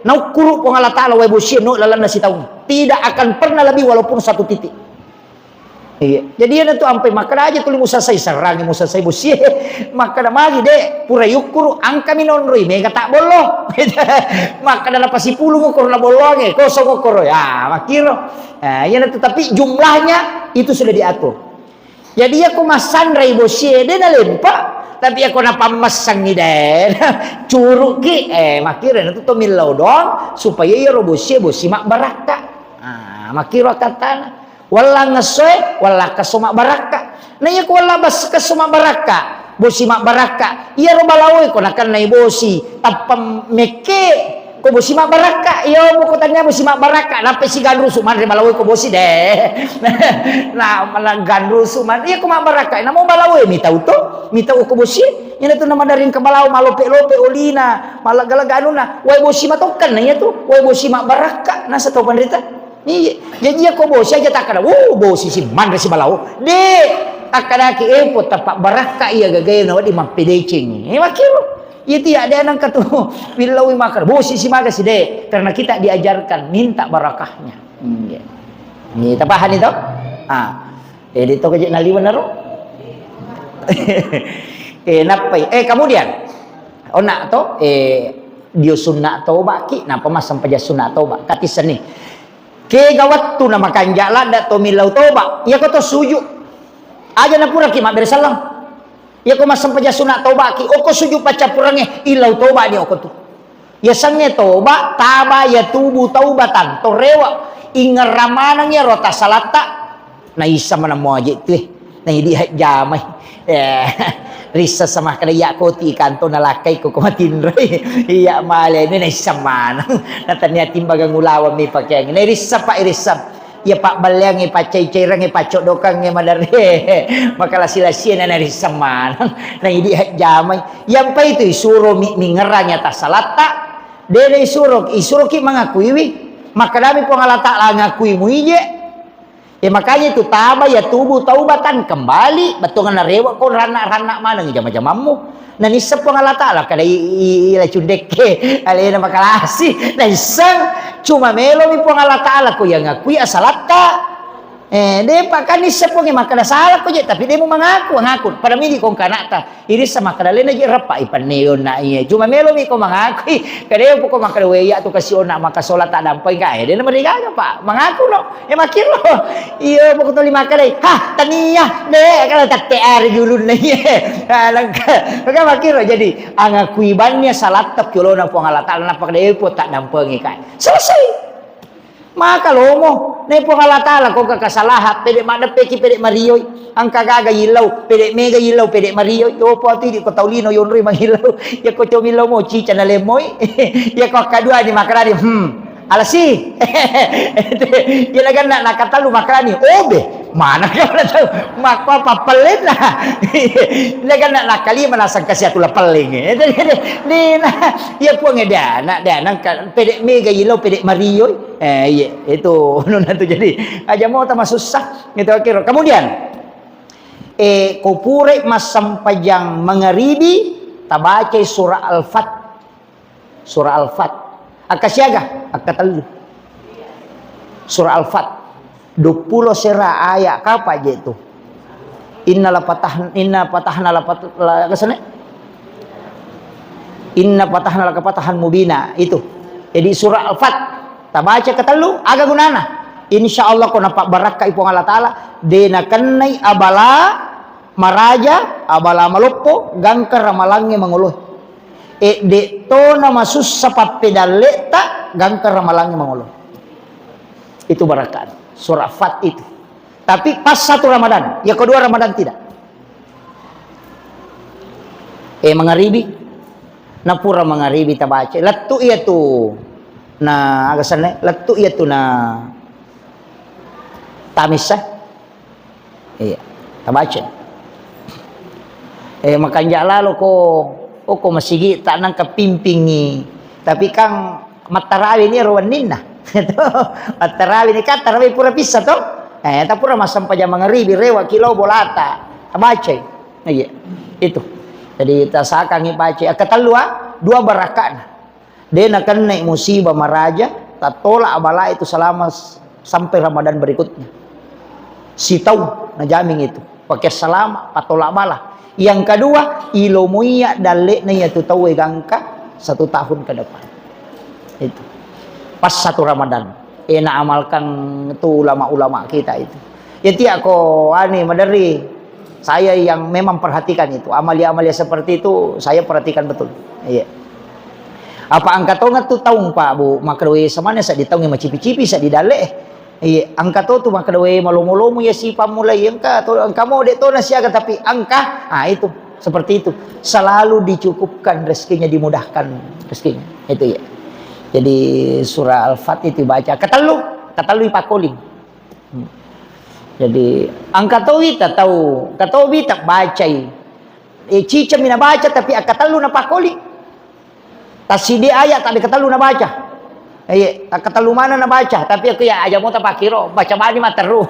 naukkuru Puang Allah Taala wae bosie no lalenna sitaung. Tidak akan pernah lebih walaupun satu titik. Iya. Jadi iyana tu ampai makkeda aja tuli musasai, serrangi musasai bosie. Makkeda magi, Dek, pura yukkuru, angkami nonroi, mega tak bollo. Makkeda napasipulung okkoro na bolloange, kosong okkoro. Ya, makkiro. Nah, iyana tu, tapi jumlahnya itu sudah diatur. Jadi iyako massanrai bosie, de nalempa. Tapi iyako napammassangi de, curuki. Eh, makkiro na tu to millau doang, supaya iyaro bosie, bosi mabbarakka. Ah, makkiro akkattana. Wella ngessoe, wella kesso mabbarakka. Na iya ko wella bas-, kesso mabbarakka, bosi mabbarakka. Iyaro balaoe ko nakennai bosi, tappa mekke, ko bosi mabbarakka. Iya mo ko tania bosi mabbarakka, nappa siganrusu manre balaoe ko bosi de. Nah, malah ganrusu man-, iya ko mabbarakka, namo balaoe mitau to, mitau ko bosi. Iyana tu namadaring ke balao malope-lope olina, malah gala ganuna. Wae bosi matokkan na iya tu, wae bosi mabbarakka, nasa tau panrita. Iya, jaji iya ko bosi aja takkada, "Wuh, bosi si manre si balawo." De, takkadaki, "Eh, po tappa barakka iya gagae na wedding mappedeceng." Eh, makkiro. Iya tiya de nangka tu, willaui makkada, "Bosi si maga si de." Karena kita diajarkan minta barakahnya. Iya. Iya, tapahani to? Ah. Eh, di to kaje naliweng naro. Eh, nappai. Eh, kemudian, onna to, eh, dio sunna toba ki, napa massempajang sunna toba. Katissenni. Kega wettu na makanja ladda to millau toba, iyako to suju. Aja na puraki mabbere selleng. Iyako massempajang sunna toba ki, oko suju paccappurengnge, illau toba ni oko tu. Yasengnge toba, taba yatubu taubatan, to rewe, ingerra maneng iyaro tasalatta, naissa maneng muaje tu, eh. Naidi hajjamai. Eh, rissa sama kada iya koti kanto nalakkai ko, ko matinroi. Iya male ni naissa maneng. Natania timbagang ulaweng mi pakeang. Nairissa pa irissa. Iya pabballeang, iya paccai-caireang, iya paccodokang, iya maderre. Makalasi-lasi na narissa maneng. Naidi hajjamai. Yampai tu isuro mi, mingerrang iya tasalatta. De naisuro, isuroki mangakuiwi. Makkedami Puang Allah Taala, "Ngakui muije." Ya, makanya itu taba yatubu taubatan, kembali, bettuanna rewe ko ranna-ranna maneng jama-jamammu. Nanissa Puang Allah Taala kada i, i, i, la cundekke, alena makalasi. Naisseng, cuma melomi Puang Allah Taala ko yang ngakui asalatta. Eh, depa kan nissa Puang makkada salah ko je, tapi demu mangaku, ngaku. Pada midi kong kanakta. Irissa makkada, "Lena je rappa ipanneonna iye." Cuma melomi ko mangakui, kada poko makkada, "We, iya tu kasi onna maka sola tak dampai ka." Eh, dena merigaga, Pak. Mangaku no. Eh, makkiro. Iya, poko toli makkada, "Hah, tania." De, kada tette ari julunna iye. Ah, langka. Maka makkiro. Jadi, angakui bannya salatta kiolona Puang Allah Taala, nappa kada epo tak dampengi ka. Selesai. Maka lomo, ne Puang Allah Taala, ko engka kesalahan, pede maddeppeki, pede marioi, engka gaga yillau, pede mega yillau, pede marioi, opo tu idi ko tau lino yonroi mangillau, ya ko comi lao mo cica na lemmoi, ya ko akkadua ni makarari, hmm, alasi, ya laganna nakatellu makarani, obe, mana kau na tau, makko apa pellenna, laganna nakalima nasang kasi atu la pelleng, dena, ya Puang, dena, dena, engka pede mega yillau, pede marioi. Eh, iya, itu nuna tu jadi aja mau tama susah gitu akhirnya. Kemudian, eh, ko purai massempajang mangaribi, tabacai surah Al-Fat. Surah Al-Fat. Akka siaga? Akka tellu. Surah Al-Fat. Dua puluh sera ayat kapa je tu? Inna la patah, inna patahna la pat-, la, kesana? Inna patahna laka fatahan mubina, itu. Jadi surah Al-Fat, tabaca ketellu, aga gunana? Insya Allah ko napabbarakkai Puang Allah Taala, de nakennai abala maraja, abala maloppo, gangka ramalangnge mangoloe. E, de tona masussa pappedalleta, gangka ramalangnge mangoloe. Itu barakat surah Fat itu. Tapi pas satu Ramadan, yang kedua Ramadan tidak. Eh, mangaribi. Napura mangaribi tabaca. Lettu iya tu na, aga senna? Lettu iya tu na tamissa. Iya, tabaca. Eh, makanja lalo ko, oh, ko masigi tak nangka pimpingi. Tapi kan mattarawe ni ro wenninna. Mattarawe ni kan tarawe pura pissa to. Eh, ta pura massempajang mangaribi rewa kilo bolata. Tabacai. Iya, itu. Jadi tasakangi baca. Yang ketellu, ah, dua barakana. De nakennai musibah maraja, tattola abala itu selama s-, sampai Ramadan berikutnya. Sitau. Najamin itu. Pakai salama, patola bala. Yang kedua, ilomoiya dalle'na iyatu tauwe gangka satu tahun ke depan. Itu. Pas satu Ramadan. Eh, na amalkan tu ulama-ulama kita itu. Ya, tiak ko, anu, maderri. Saya yang memang perhatikan itu. Amalia-amalia seperti itu, saya perhatikan betul. Iya. Apa engka tonga tu taung, Pak, Bu, makkedai semuanya sa di taung macipi-cipi, sa di dalle. Iya, engka to tu makkedai malomo-lomo ya si pammulai, engka to, engka mo de to na siaga, tapi engka, ah, itu, seperti itu. Selalu dicukupkan rezekinya, dimudahkan rezekinya. Itu ya. Jadi surah Al-Fatihah itu baca. Ketellu, ketellu ipakkoling. Hmm. Jadi, engka to wita tau, engka to wita bacai. Eh, cicami nabaca, tapi engka tellu napakkoling. Tassidi ayat, tapi engka tellu nabaca. Iya, engka tellu mana nabaca, tapi aku ya aja mau tapakkiro, baca bani matteru.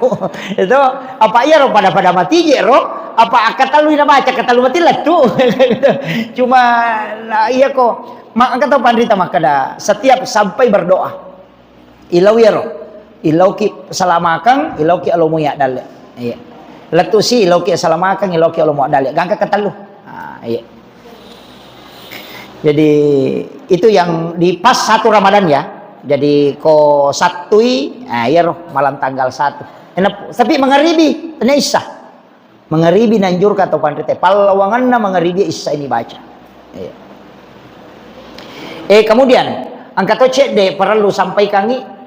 Itu, apa iya ro pada-pada mati je ro, apa engka tellu nabaca, engka tellu mati lettu. Cuma, nah, iya ko, ma-, engka to panrita makkeda, setiap sampai berdoa. Ilau iyaro. Ilauki salamakeng, ilauki alomo ya dalle. Iya. Lettusi ilauki salamakeng, ilauki alomo dalle. Gangka ketellu. Ah, iya. Jadi, itu yang di pas satu Ramadan ya. Jadi, ko sattui, ah, iyaro malam tanggal satu. Enak, tapi mangaribi, tania Isya. Mangaribi nanjurka tau panrita, pallawanganna mangaribi Isya ini baca. Iya. Eh, kemudian, engka to cedde parellu sampaikangi,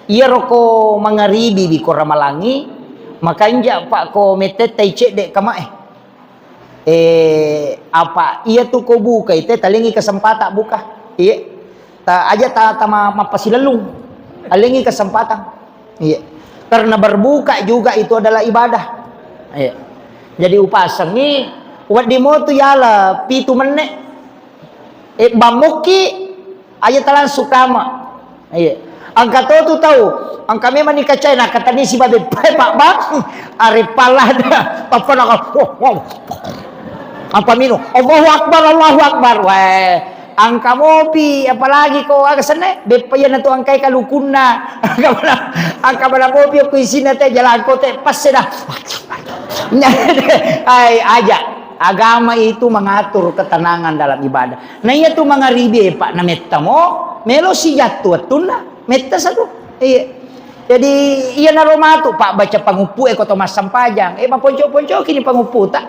iyaro ko mangaribi biko ramalangi, makanja pa ko mettettai cedde kamae. Eh, apa iya tu ko buka ite talengi kesempatan buka. Iya. Ta-, aja ta-, tama-, mappasilellung. Alengi kesempatan. Iya. Karena berbuka juga itu adalah ibadah. Iya. Jadi upasengi, wedding mo tu yala pitu menne. Eh, bammuki, aja talangsung kama. Iya. Engka to tu tau, engka memang ni kacai, nah, katani si babe, "Pak, Bang, are pala dah." Apa nak, wah, wah. Apa minum? "Allahu Akbar, Allahu Akbar." Weh, engka mopi, apalagi ko aga senne, beppa iyana tu engkai kalukunna. Engka mana, engka mana mopi ko isinna te, jalan ko te, pas dah. Ai, aja. Agama itu mengatur ketenangan dalam ibadah. Nah, iya tu mangaribi, Pak, na metta mo, melo si jattu wettunna, metta satu. Iya. Jadi, iya naro matu, Pak, baca panguppu e ko to massampajang. Eh, maponco-ponco kini panguppu ta.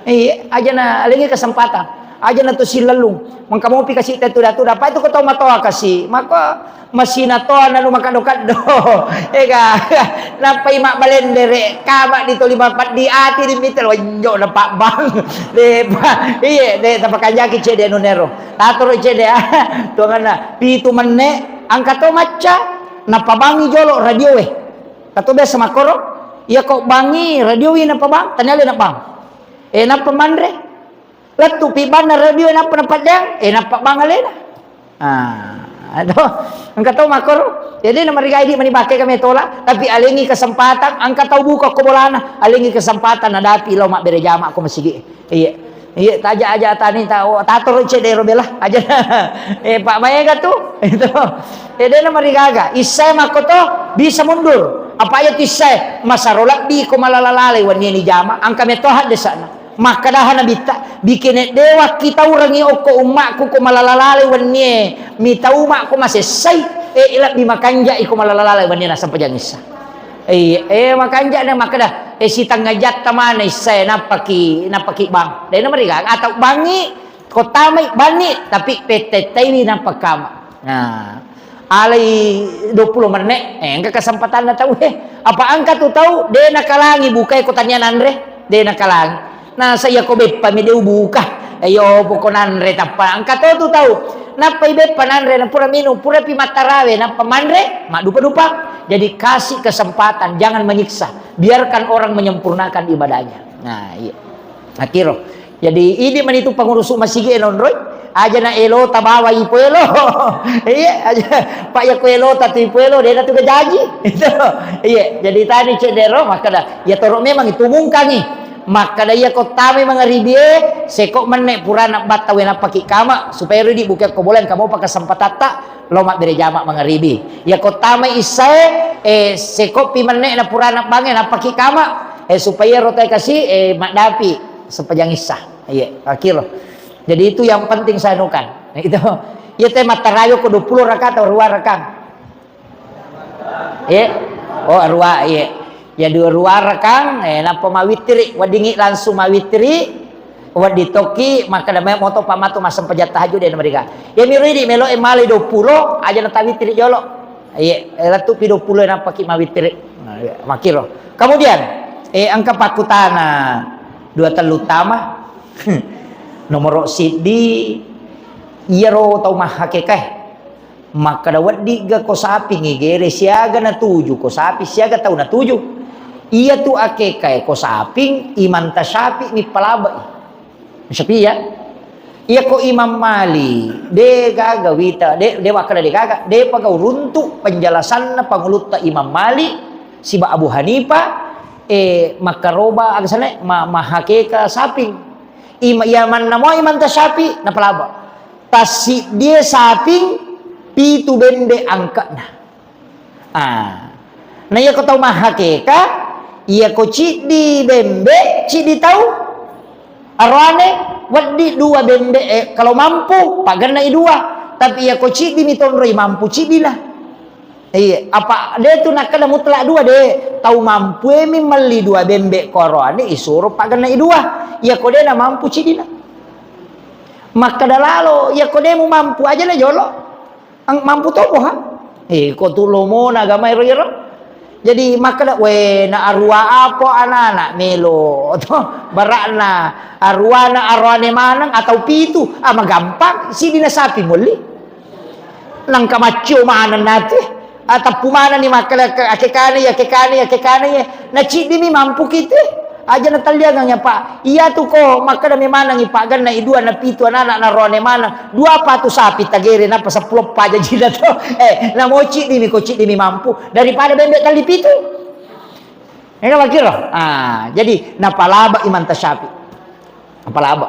Iya, aja na alengi kesempatan. Aja na tu silellung. Mengka mopi kasi te tuda-tuda. Apa itu ko to matoa kasi. Maka masina toa nanu makaddo-kaddo. Ega, nappai mabbalendere, kama di toli mapeddi ati di mitel, wenjo na pabbang. De, pa, iye, de, tapakanjaki cede anu nero. Tatoro cede, ah, tuanganna, pitu menne, engka to macca, napabangi jolo radio e. Kato biasa makkoro, iya ko bangi radio e napabang, tania le nabang. Eh, nappa manre. Lettu pi banna radio e nappa napaddeang, eh, nappa bang alena. Ah, aduh, engka tau makkoro. Jadi na marigai di mani bakke kami tola, tapi alengi kesempatan, engka tau buka ko bolana, alengi kesempatan nadapi lao mabbere jama ko masigi. Iya. Iya, taja aja tani ta, oh, tatoro cedde ro bela aja. Eh, Pak maega tu. Itu. Eh, dena marigaga. Isai makkoto bisa mundur. Apa iya tu isai masaro labbi ko malala lalai wenni ni jama, engka metto haddesana. Makkadaha Nabitta, bikene dewa kitaurangi okko ummakku ko malala lalai wennie, mitau makko masessai, e, lebbi makanja iko malala lalai wennie nasempajang Isya. Iya, e, makanja na makkada, e, sitengnga jatta mana Isya, nappaki, nappaki bang. Dena marigang, atau bangi, ko tamai banni, tapi pettettaiwi nappakama. Nah, alai duappulo menne, eh, engka kesempatanna tau, eh. Apa engka tu tau, de nakalangi bukai ko tania nanre, de nakalangi. Nasa iya ko beppa mi de ubuka. Eh, yo poko nanre tappa. Engka to tu tau. Nappai beppa nanre, na pura minum, pura pi mattarawe, nappa manre, maddupa-dupa. Jadi kasih kesempatan, jangan menyiksa. Biarkan orang menyempurnakan ibadahnya. Nah, iya. Akiro. Jadi, idi mani tu pangurusu masigi e nonroi, aja na elo ta bawa ipo elo. Iya, aja. Pak ya ko elo ta tu ipo elo, dena tu gajaji. Itu. Iya, jadi tani cedero, makkada, ya toro memang itu mungkangi. Makkada iya ko tame mangaribi e, seko menne purana batta we nappaki kama, supaya ridi buka ko boleh kamu pakai sempatatta, lo mabbere jama mangaribi. Ya ko tame issae, eh, seko pi menne na purana bange nappaki kama. Eh, supaya ro tae kasi, eh, maddapi sempajang Isya. Iya, akhir. Jadi itu yang penting saya anukan. Itu. Iya, te mattarawe ko dua puluh rakaat atau dua rakaat. Iya. Oh, dua, iya. Ya dua, dua rakaat, eh, nappa mawitiri, weddingi langsung mawitiri, wedding tokki, makkeda mai moto pa matu massempajang tahajud de namariga. Ya miro idi melo e malai dua puluh, aja natawitiri jolo. Iya, eh, lettu pi dua puluh nappaki mawitiri. Nah, iya, makkiro. Kemudian, eh, engka pakkutana dua tellu tama. Nomoro siddi, iyaro tau mahakekae. Makkeda weddigga ko sapingngi gere siaga natuju, ko sapi siaga tau natuju. Iyatu akekae ko saping, imanta syafi mi palabai. Syafi'i ya. Iya ko Imam Malik, de gaga wita, de, de wakkeda de gaga, de pagau runtu penjelasanna pangulutta Imam Malik siba Abu Hanifah, eh, makkaroba aga sana, ma, mahakeka saping. Ima, iya manna mo imanta syafi, napalaba. Tassiddie saping, pitu bembe angka'na. Ah. Na iyako tau mahakeka, iyako ciddi bembe, ciddi tau aroane, weddi dua bembe, eh, kalau mampu, paganna i dua. Tapi iyako ciddi mi tonroi mampu ciddina. Iya, apa de tu nakkeda mutlak dua de, tau mampu e mi melli dua bembe ko aroane isuro paganna i dua. Iyako de na mampu ciddina. Makkeda lalo, iyako de mu mampu aja na jolo. Ang-, mampu topo, ha? Eh, ko tu lomona agama ero, ero. Jadi, makkeda, "We, na arua apo anana melo?" To, bara'na aruana aroane maneng atau pitu, ah, magampang, sidina sapi molli. Nangka maccio maneng natu, eh. Ah, tappu maneng ni makkeda, "Ake-, akekane, akekane, akekane, eh." Na ciddi mi mampu kitu, eh. Aja natalliangang ya, Pak. Iya tu ko makkeda memanengi pagganna i dua na pitu anana na roane maneng. Dua patu sapi tagere napa seppulo paja jina to. Eh, na mo ciddi mi ko ciddi mi mampu daripada bembe talli pitu. Ega makiro. Ah, jadi napalaba imanta syafi. Napalaba.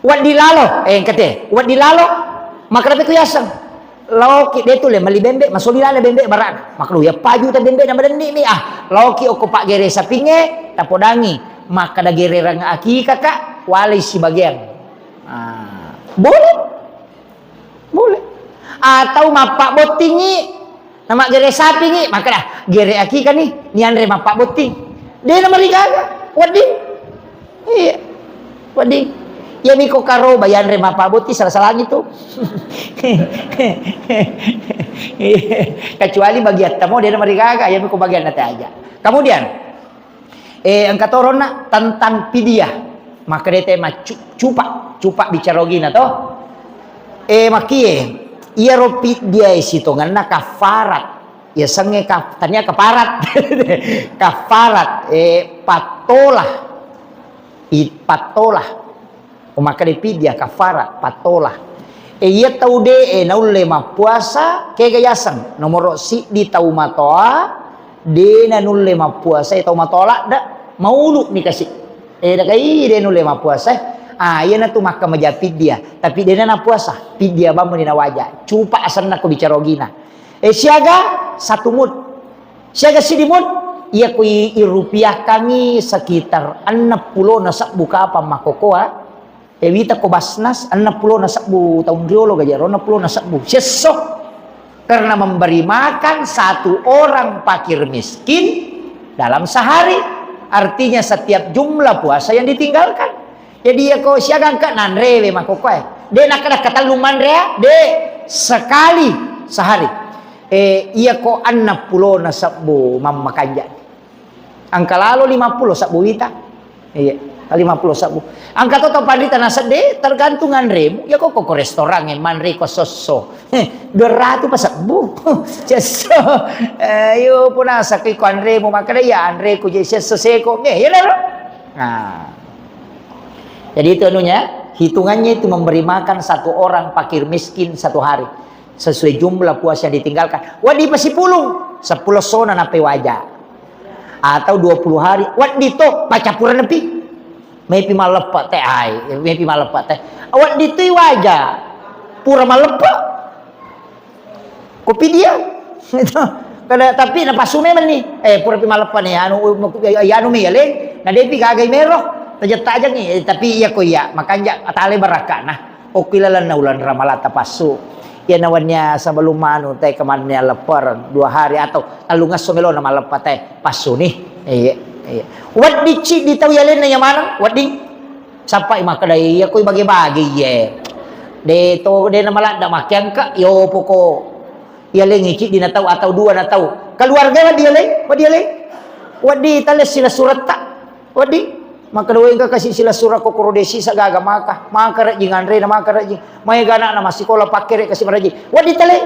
Waddi lalo, eh, kete. Waddi lalo, makkeda pe ku yaseng. Laoki de tu le melli bembe, masoli lale bembe barana. Maklu ya paju ta bembe na madenni mi, ah. Laoki okko paggere sapinge, tapodangi. Makkeda gererang akika ka, walai sibagian. Ah, boleh. Boleh. Atau mappabbottingi, namaggere sapingi, makkeda gere akika ni, nianre mappabbotting. De namarigaga, wedding. Iya. Wedding. Iya miko karoba yanre mappabbotting salah-salangi tu. Kecuali bagiatta mo de namarigaga, iya miko bagianna te aja. Kemudian, eh, engka toronna tentang pidiah. Makkeda te maccu-, cupa, cupa bicara ogina to. Eh, makkie, iyaro pidiah e sitongenna kafarat. Yasengnge kaf-, tania kafarat. Kafarat, eh, pattola. I-, pattola. Umakkeda pidiah kafarat, pattola. E, iya tau de e naulle mappuasa, kega yaseng? Nomoro siddi tau matoa, de nanulle mappuasa, e tau matoa ladde, maulu ni kasi. E, dakai de nulle mappuasa, e. Ah, iyanatu makkamaja pidiah, tapi de na napuasa, pidiah bammu ni nawaja. Cupa asenna ko bicara ogina. E, siaga satu mut. Siaga siddi mut, iya ku i-, irupiahkangngi sekitar enneng pulona sebbu kapang makkokoa, e, wita ko Basnas, enneng pulona sebbu taung riolo gaji ero, enneng pulona sebbu. Siesso. Karena memberi makan satu orang fakir miskin dalam sehari. Artinya setiap jumlah puasa yang ditinggalkan. Jadi, iya ko siaga engka nanrewe makkokkoe. De nakkeda katellu manre, de sekali sehari. Eh, iya ko enneng pulona sebbu mammakanja. Engka lalo lima pulo sebbu wita. Iya, lima pulo sebbu. Engka to tau panrita nasedde, tergantung anremu. Iya ko, ko, ko restoran e manre ko sosso. Eh, dua ratu pa sebbu. Cesso. Eh, iyo punasa ki ko anremu makkeda iya anreku je sesso seko. Nge, iya lalo. Nah. Jadi itu anunya, hitungannya itu memberi makan satu orang fakir miskin satu hari. Sesuai jumlah puasa yang ditinggalkan. Waddi pasipulung, seppulo sona nape waja. Atau dua puluh hari, waddi to, pacapuran nepi. Mepi maleppe te, ai, mepi maleppe te. Waddi tu waja. Pura maleppe. Kopi dia. Itu. Kada, tapi napassu memang ni. Eh, purapi maleppa ni, anu, anu mi yaleng, na depi gagai mero, tajeng-tajengi. Eh, tapi iya ko iya, makanja atale barakana. Okki lalenna uleng Ramalang tapassu. Iya nawannya sebelum anu, te kemanne lepper dua hari atau tellungesso melona maleppa te passu ni. Iya, iya. Wedding ciddi tau yalenna iya maneng, wedding. Sappai makkeda, "Iya koi bage-bage iye." De to, de namaladda makkeangka, yo poko. Yalengngi ciddi na tau atau dua na tau. Keluarga wedding yaleng, wedding yaleng. Wedding tale silessuretta. Wedding. Makkeda, "Wengka kasi silessureng ko koro desi sa gaga maka. Maka rejjing anrena, maka rejjing. Maega anakna massikola pakkere kasi marejjing." Wedding tale.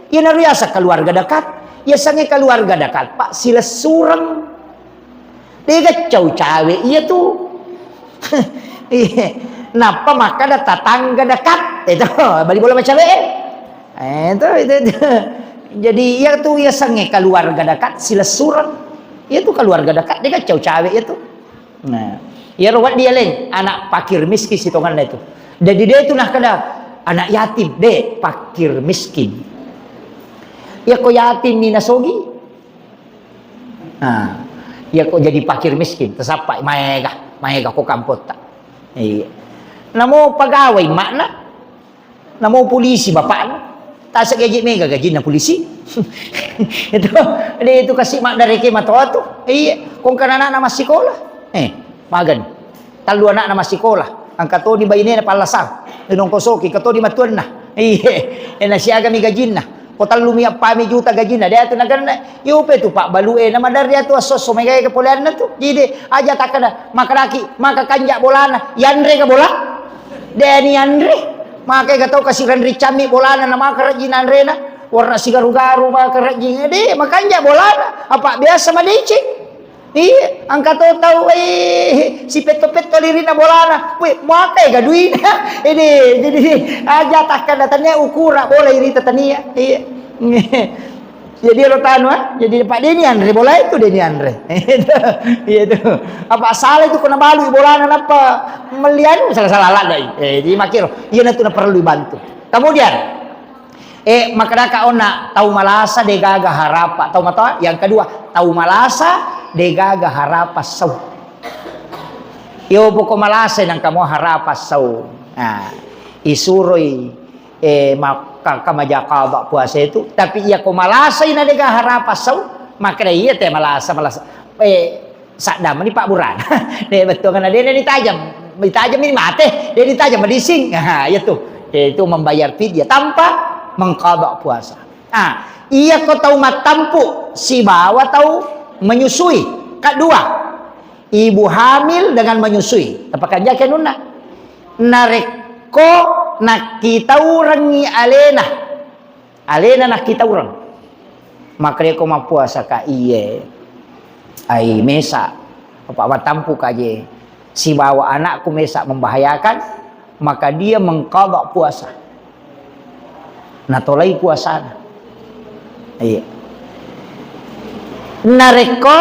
Iyanaro yaseng keluarga dekat. Yasengnge keluarga dekat, Pak, silessureng. Dega cau-cawe iya tu. Iya. Nappa makkada tatangga dekat. Itu, bali bola macawe. Eh, itu, itu, itu. Jadi, iya tu, iya sange keluarga dekat, silessureng. Iya tu keluarga dekat, dega cau-cawe iya tu. Nah, iya ro wedding yaleng, anak fakir miskin sitonganna itu. Jadi, dia itu nah kada anak yatim, de fakir miskin. Iya ko yatim ni nasogi, Nah, iya ko jadi fakir miskin, tasappai, maega, maega ko kampotta. Iya. Namo pegawai makna, namo polisi bapakna, tasa gaji mega gajinna polisi. Itu, de itu kasi maddareke matoa tu. Iya, kongkana anakna massikola. Eh, magani. Tallu anakna massikola, engka toni bainena pallasang, inongkosoki, engka toni matuanna. Iye, e, nasiagami gajinna. Ko tellumi eppami juta gajinna, de atu nagenna. Yope tu pabbalu e, namaderri atu esso-esso megae kepoleanna tu. Jadi, aja takkeda, makkedaki, maka kanja bolana, yanre ka bola? De ni yanre. Maka ega tau kasirenricammi bolana, na maka rejjing nanrena. Warna sigaru-garu maka rejjing. De, makanja bolana. Apa biasa madeceng. Iya, engka to tau, eh, sipetto-petto lirina bolana. Weh, makai ga duina. Ini, jadi, aja takkan datangnya ukura bola irita tania. Iya. Jadi lo tanu, ah. Jadi Pak Deni Andre bola itu Deni Andre. Iya itu. Apa salah itu kena balu bolana napa melian salah-salah lah dai. Eh, jadi makiro. Iya natu na perlu dibantu. Kemudian, Eh, makkedaka onna tau malasa degaga harapa, tau matoa. Yang kedua, tau malasa degaga harapa sau. Yo poko malasa nangka mo harapa sau. Nah, isuroi, eh, makka kamaja qada puasa itu, tapi iya ko malasai na dega harapa sau, makkeda iya te malasa, malasa. Eh, Sadda mani pabburana. De bettuanna de ditajang. Ditajang ini mate, de ditajang madising. Ha, iya tu. Itu membayar fidyah tanpa mengqadha puasa. Ah, iya ko tau mattampu sibawa tau menyusui. Kedua, ibu hamil dengan menyusui. Tapakanjaki anunna. Narekko nakkitaurengngi alena. Alena nakkitaureng. Makkedako mappuasaka, iye. Ai mesa. Apa mattampuka je. Sibawa anakku mesa membahayakan, maka dia mengqadha puasa. Natolai puasana. Iya. Narekko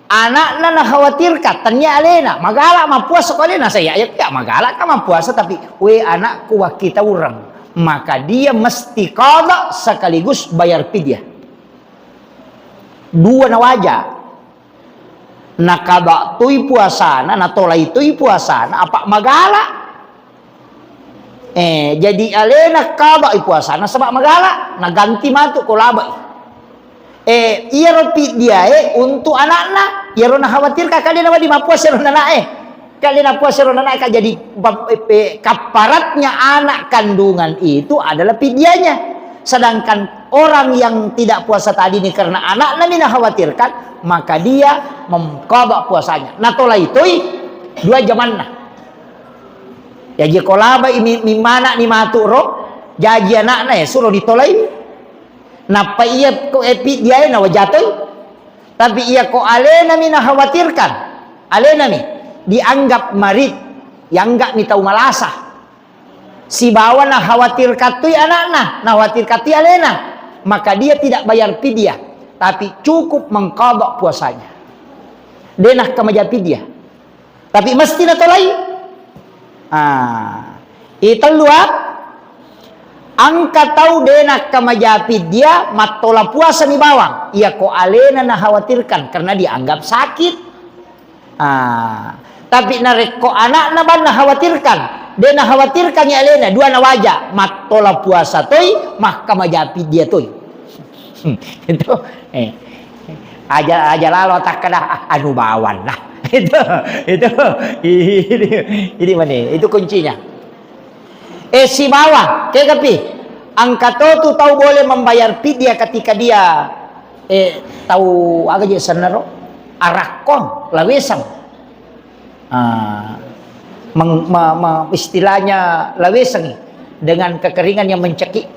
Anakna nakhawatirkan, tania alena, magala mappuasa ko alena, saya ya, ya magala ka mappuasa, tapi we anakku wakkitaureng, maka dia mesti qadha sekaligus bayar fidyah. Dua nawaja. Naqadha toi puasana, natolai toi puasana, apa magala. Eh, jadi alena qadha i puasana saba magala, naganti matu ko labai. Eh, iyaro fidyae untuk anakna, iyaro nakhawatirkan kale nawedding mappuasa ro nanae. Kale nappuasa ro nanae ka jadi bab-, eh, eh, kafaratnya anak kandungan itu adalah fidyanya. Sedangkan orang yang tidak puasa tadi ini karena anakna mi nakhawatirkan, maka dia mengqadha puasanya. Natolai toi dua jamanna. Jaji ko labai mi-, mimmana ni matu ro, jaji anakna ya suro ditolai. Nappa iya ko epi diae nawajatoi. Tapi iya ko alena mi nakhawatirkan, alena mi dianggap marid, dianggap mi tau malasa. Sibawa nakhawatirkan tui anakna, nakhawatirkan tui alena, maka dia tidak bayar fidyah, tapi cukup mengqadha puasanya. De nakkamaja fidyah. Tapi mesti natolai. Ah, i tellu, ah. Engka tau de nakkamajapi dia mattola puasa mi bawang. Iyako alena nakhawatirkan karena dianggap sakit. Ah, tapi narekko anakna bang nakhawatirkan, de nakhawatirkan ya alena, dua nawaja, mattola puasa toi, makkamajapi dia toi. Itu, eh, aja, aja lalo takkada, "Ah, anu bawang lah." Itu, itu, ini, ini mana? Itu kuncinya. Eh, sibawa, kegapi? Engka to tu tau boleh membayar fidyah ketika dia, eh, tau aga je sennaro? Arakkong, lawesang. Ah, meng-, me-, me-, istilahnya lawesangi dengan kekeringan yang mencekik.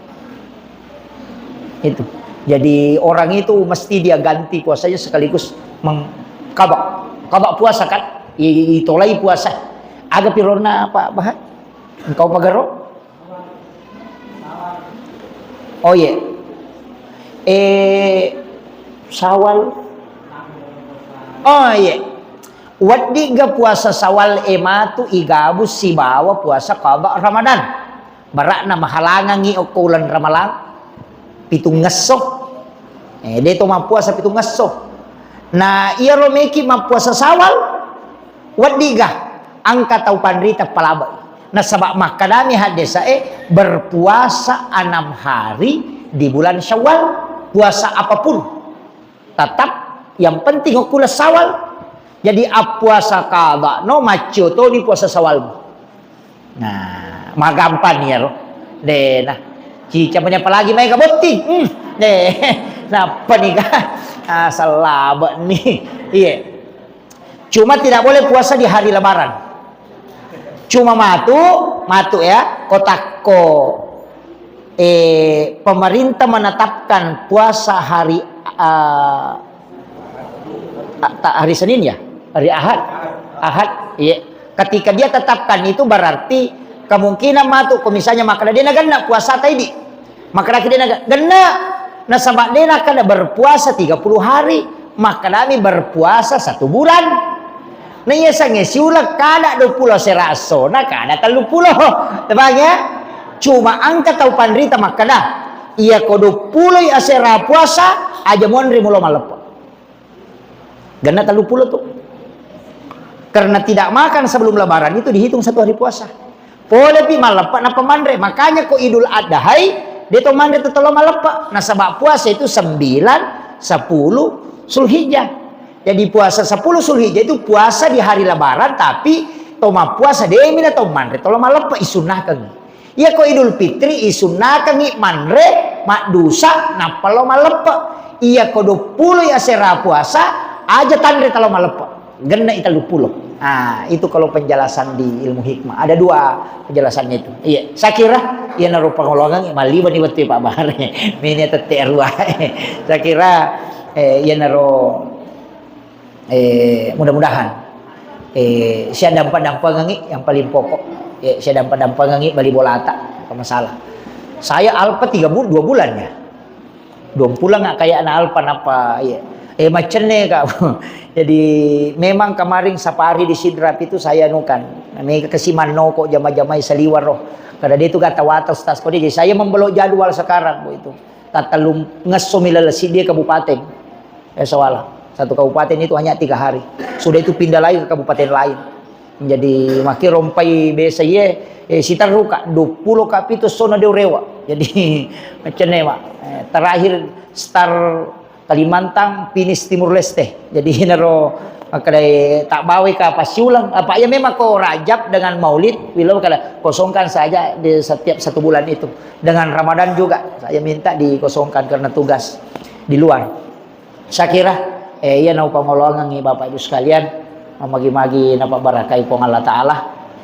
Itu. Jadi orang itu mesti dia ganti puasanya sekaligus meng-, qada. Qada puasa kan? I-, i-, itolai puasa. Aga pironna Pak Bahar? Engkau pagaro? Oh, iya. Eh, Syawal. Oh, iya. Weddigga puasa Syawal e matu igabung sibawa puasa qada Ramadan. Bara'na mahalangangngi okko uleng Ramalang pitungngesso. Eh, de to mappuasa pitungngesso. Na iyaro meki mappuasa Syawal, weddigga engka tau panrita palabei. Nasaba makkadami haddesae, berpuasa enam hari di bulan Syawal, puasa apapun. Tetap yang penting okko uleng Syawal. Jadi appuasa qada no maccio toni puasa Syawalmu. Nah, magampang iyaro. De, nah. Cica punya apalagi mai ka botting. Hmm, de. Nappa nika? Ah, salabe ni. Iya. Cuma tidak boleh puasa di hari Lebaran. Cuma matu, matu ya, kotakko, eh, pemerintah menetapkan puasa hari, eh, a-, ta-, hari Senin ya? Hari Ahad? Ahad, iya. Ketika dia tetapkan itu berarti kemungkinan matu, ko misalnya makkeda de nagenna puasa taidi. Makkeda de nagenna, nasaba de nakkeda berpuasa tiga puluh hari, makkedami berpuasa satu bulan. Na iya sange siuleng kada dua puluh asera essona, kada tellu puluh. Tebang ya? Cuma engka tau panrita makkeda, iya ko dua puluh asera puasa, aja monri mulo malleppe. Genna tellu puluh tu. Karena tidak makan sebelum Lebaran itu dihitung satu hari puasa. Polepi malleppe nappa manre. Makanya ko Idul Adhai, de to manre tetelo malleppe. Nasaba puasa itu sembilan, sepuluh Zulhijjah. Jadi puasa sepuluh Zulhijjah itu puasa di hari Lebaran, tapi to mappuasa de mi na to manre telo malleppe, isunnahkan. Iya ko Idul Fitri isunnakengngi manre maddusa nappa lao malleppe. Iya ko dua puluh asera puasa, aja tanre talo malleppe. Genna i tellu puluh. Ah, itu kalau penjelasan di ilmu hikmah. Ada dua penjelasannya itu. Iya, saya kira iyanaro pangoloangengngi malliwani wettu Pak Bahar. Mini tette arua. Saya kira, eh, iyanaro Eh, mudah-mudahan, eh, sia dampa-dampangengngi yang paling pokok. Eh, sia dampa-dampangengngi bali bolata, bukan masalah. Saya alpa tiga bul-, dua bulan ya. Dua bulan nggak kayak na alpa napa, iya. Eh, macenne, Kak. Jadi, memang kemarin safari di Sidrap itu saya anukan. Namanya ke Simanno kok jama-jamai saliwar roh. Kada dia itu kata watas tas kode. Jadi, saya membelok jadwal sekarang, Bu, itu. Tattellung ngesso mi laleng siddi kabupaten. Eh, soala. Satu kabupaten itu hanya tiga hari. Sudah itu pindah lagi ke kabupaten lain. Jadi, makkiro rompai biasa iye, eh, siterru ka, dua puluh ka pitu sona de urewa. Jadi, macenne, Mak. Eh, terakhir start Kalimantan, finish Timur Leste. Jadi, naro makkedai tak bawai ka pasiulang. Apa ya memang ko Rajab dengan Maulid, beliau kada kosongkan saja di setiap satu bulan itu. Dengan Ramadan juga, saya minta dikosongkan karena tugas di luar. Saya kira, eh, iya nau pangoloangengngi Bapak Ibu sekalian, magi-magi napabarakai Puang Allah Ta'ala.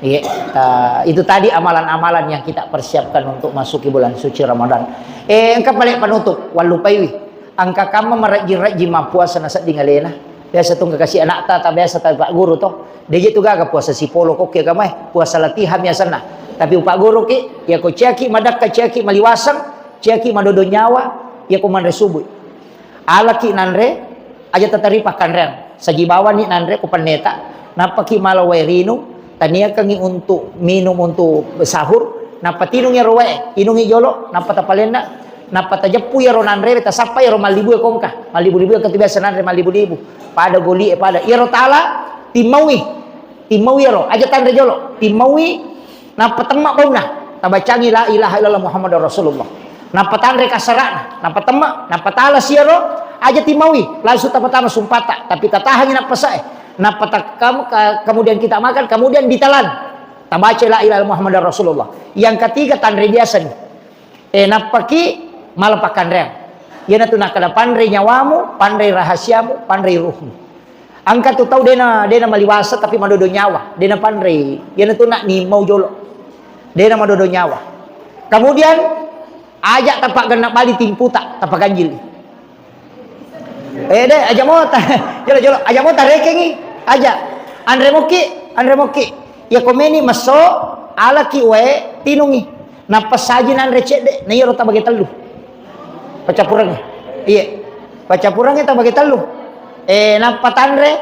Iya, eh, itu tadi amalan-amalan yang kita persiapkan untuk masuki bulan suci Ramadan. Eh, engka pale penutup, wallupaiwi. Engka kamma marejji-rejji mappuasa nasedding alena. Biasa tu engka kasi anakta, ta biasa ta Pak Guru to. Deje tu gaga puasa sipolo kokke kamae, puasa latihan biasanna. Tapi Pak Guru ki, ya ko ciaki madakka, ciaki maliwaseng, ciaki madodo nyawa, ya ko manre subuh. Alaki nanre, aja tatari pakkanreang. Saji bawani nanre ko penneta, nappaki mala wae rinung, taniakangi untuk minum untuk sahur, Nappa tinungi iyaro wae, inungi jolo, nappa tapalenna, nappa tajeppu iyaro nanrewe, tasappa iyaro mallibu e kongka. Mallibu-libu e engka tu biasa nanre mallibu-libu. Pada goli e pada. Iyaro tala timmaui. Timmaui iyaro, aja tanre jolo. Timmaui, nappa temma baunna. Tabacangi la ilaha illallah Muhammadar Rasulullah. Nappa tanre kasara'na, nappa temma, nappa tala siyaro, aja timmaui, langsung tapatama sumpata, tapi tatahangi nappasae. Nappa takam-, ka-, kemudian kita makan, kemudian ditelan. Tabaca la ilaha Muhammadar Rasulullah. Yang ketiga, tanre biasa ni. Eh, nappaki mala pakkanreang. Iyanatu nakkeda, panrei nyawamu, panrei rahasiamu, panrei ruhmu. Engka tu tau dena, dena maliwasa tapi madodo nyawa, dena panrei. Iyanatu nak ni mau jolo. Dena madodo nyawa. Kemudian, aja tapaggenna bali timputa, tapaganjili. Eh, de, aja mo ta-, jolo, jolo, aja mo tarekengi, aja. Anre moki, anre moki. Iya komeni messo, alaki wae tinungi. Nappa saji nanre cedde, na iyaro tabage tellu. Paccappurengnge. Iye. Paccappurengnge tabage tellu. Eh, nappa tanre,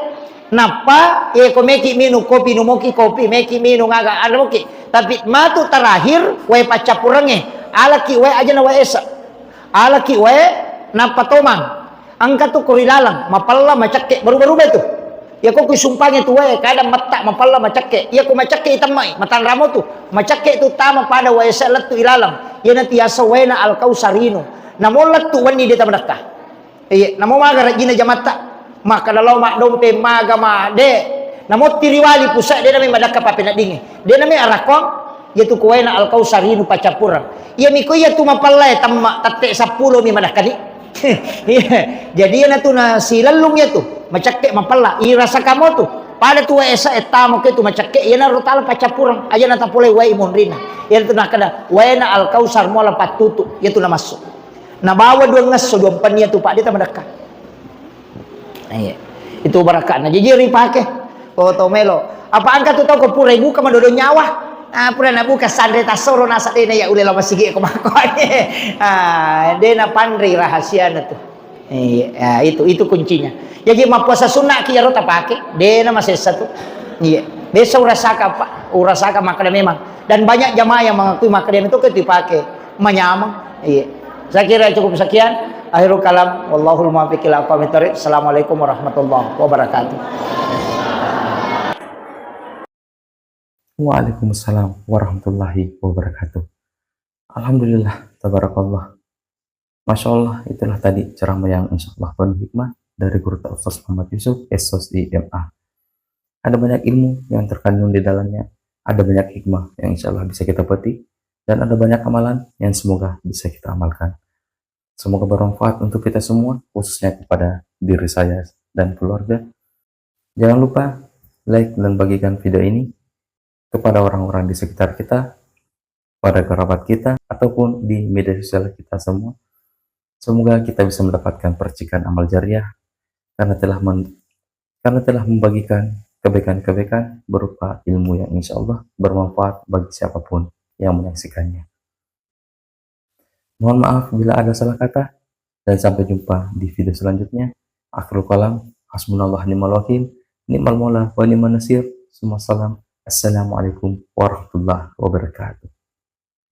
nappa, eh, ko meki minung kopi, numoki kopi, meki minung aga, anre moki. Tapi matu terakhir, wae paccappurengnge. Alaki wae aja na wae esa. Alaki wae, nappa tomang. Engka tu ko ri laleng, mapella, macekke, berubah-rubah tu. Iya ko kui sumpange tu wae, kadang metta, mapella, macekke. Iya ko macekke itemmai, matanramo tu. Macekke tu tama pada wae se lettu ilaleng. Iyana tiasa waena Al-Kausar inu. Namo lettu wenni de tamadakka. Iya, namo maga rajina jamatta. Makkada lao maddompe maga ma de. Namo tiriwali pusat de nami madakka papeneddinge. De nami arakkong. Iyatu kuwaena Al-Kausar inu paccappureng. Iyami ko iyatu mapallae temma tette seppulo mi madakkani. Iya. Jadi iyanatu na silellung iyatu, macekke mapella. Irasakamo tu. Pada tu wae esa ettamo ke tu macekke, iyanaro tala paccappureng. Aja na tapolei wae munrina. Iyanatu nakkeda, waena Al-Kausar mola pattutu. Iyatu namassu. Nabawa duangngesso, duampenni iyatu, Pak, de tamadakka. Iya. Itu baraka'na. Jaji ripake. Ko to melo. Apa engka tu tau ko pura ibuka madodo nyawa. Ah, pura nabuka sanre tassoro nasa dena ya ule lao masigi ko mako. Ah, dena panrei rahasiana tu. Iya, ah, itu, itu kuncinya. Jaji mappuasa sunnah ki iyaro tapake, dena masessa tu. Iya. Biasa urasaka, Pak. Urasaka makkada memang. Dan banyak jamaah yang mengakui makkada itu ke dipake. Manyameng. Iya. Saya kira cukup sekian. Akhirul kalam. Wallahul muwaffiq ila aqwamit thariq. Assalamualaikum warahmatullahi wabarakatuh. Waalaikumsalam warahmatullahi wabarakatuh. Alhamdulillah, tabarakallah. Masya Allah, itulah tadi ceramah yang insya Allah penuh hikmah dari Guru Ustaz Muhammad Yusuf, S O S I M A. Ada banyak ilmu yang terkandung di dalamnya, ada banyak hikmah yang insya Allah bisa kita petik, dan ada banyak amalan yang semoga bisa kita amalkan. Semoga bermanfaat untuk kita semua, khususnya kepada diri saya dan keluarga. Jangan lupa like dan bagikan video ini kepada orang-orang di sekitar kita, pada kerabat kita, ataupun di media sosial kita semua. Semoga kita bisa mendapatkan percikan amal jariah karena telah men-, karena telah membagikan kebaikan-kebaikan berupa ilmu yang insya Allah bermanfaat bagi siapapun yang menyaksikannya. Mohon maaf bila ada salah kata, dan sampai jumpa di video selanjutnya. Akhirul kalam, hasbunallah ni'mal wakil, ni'mal maula wa ni'man nasir. Summa salam. Assalamualaikum warahmatullahi wabarakatuh.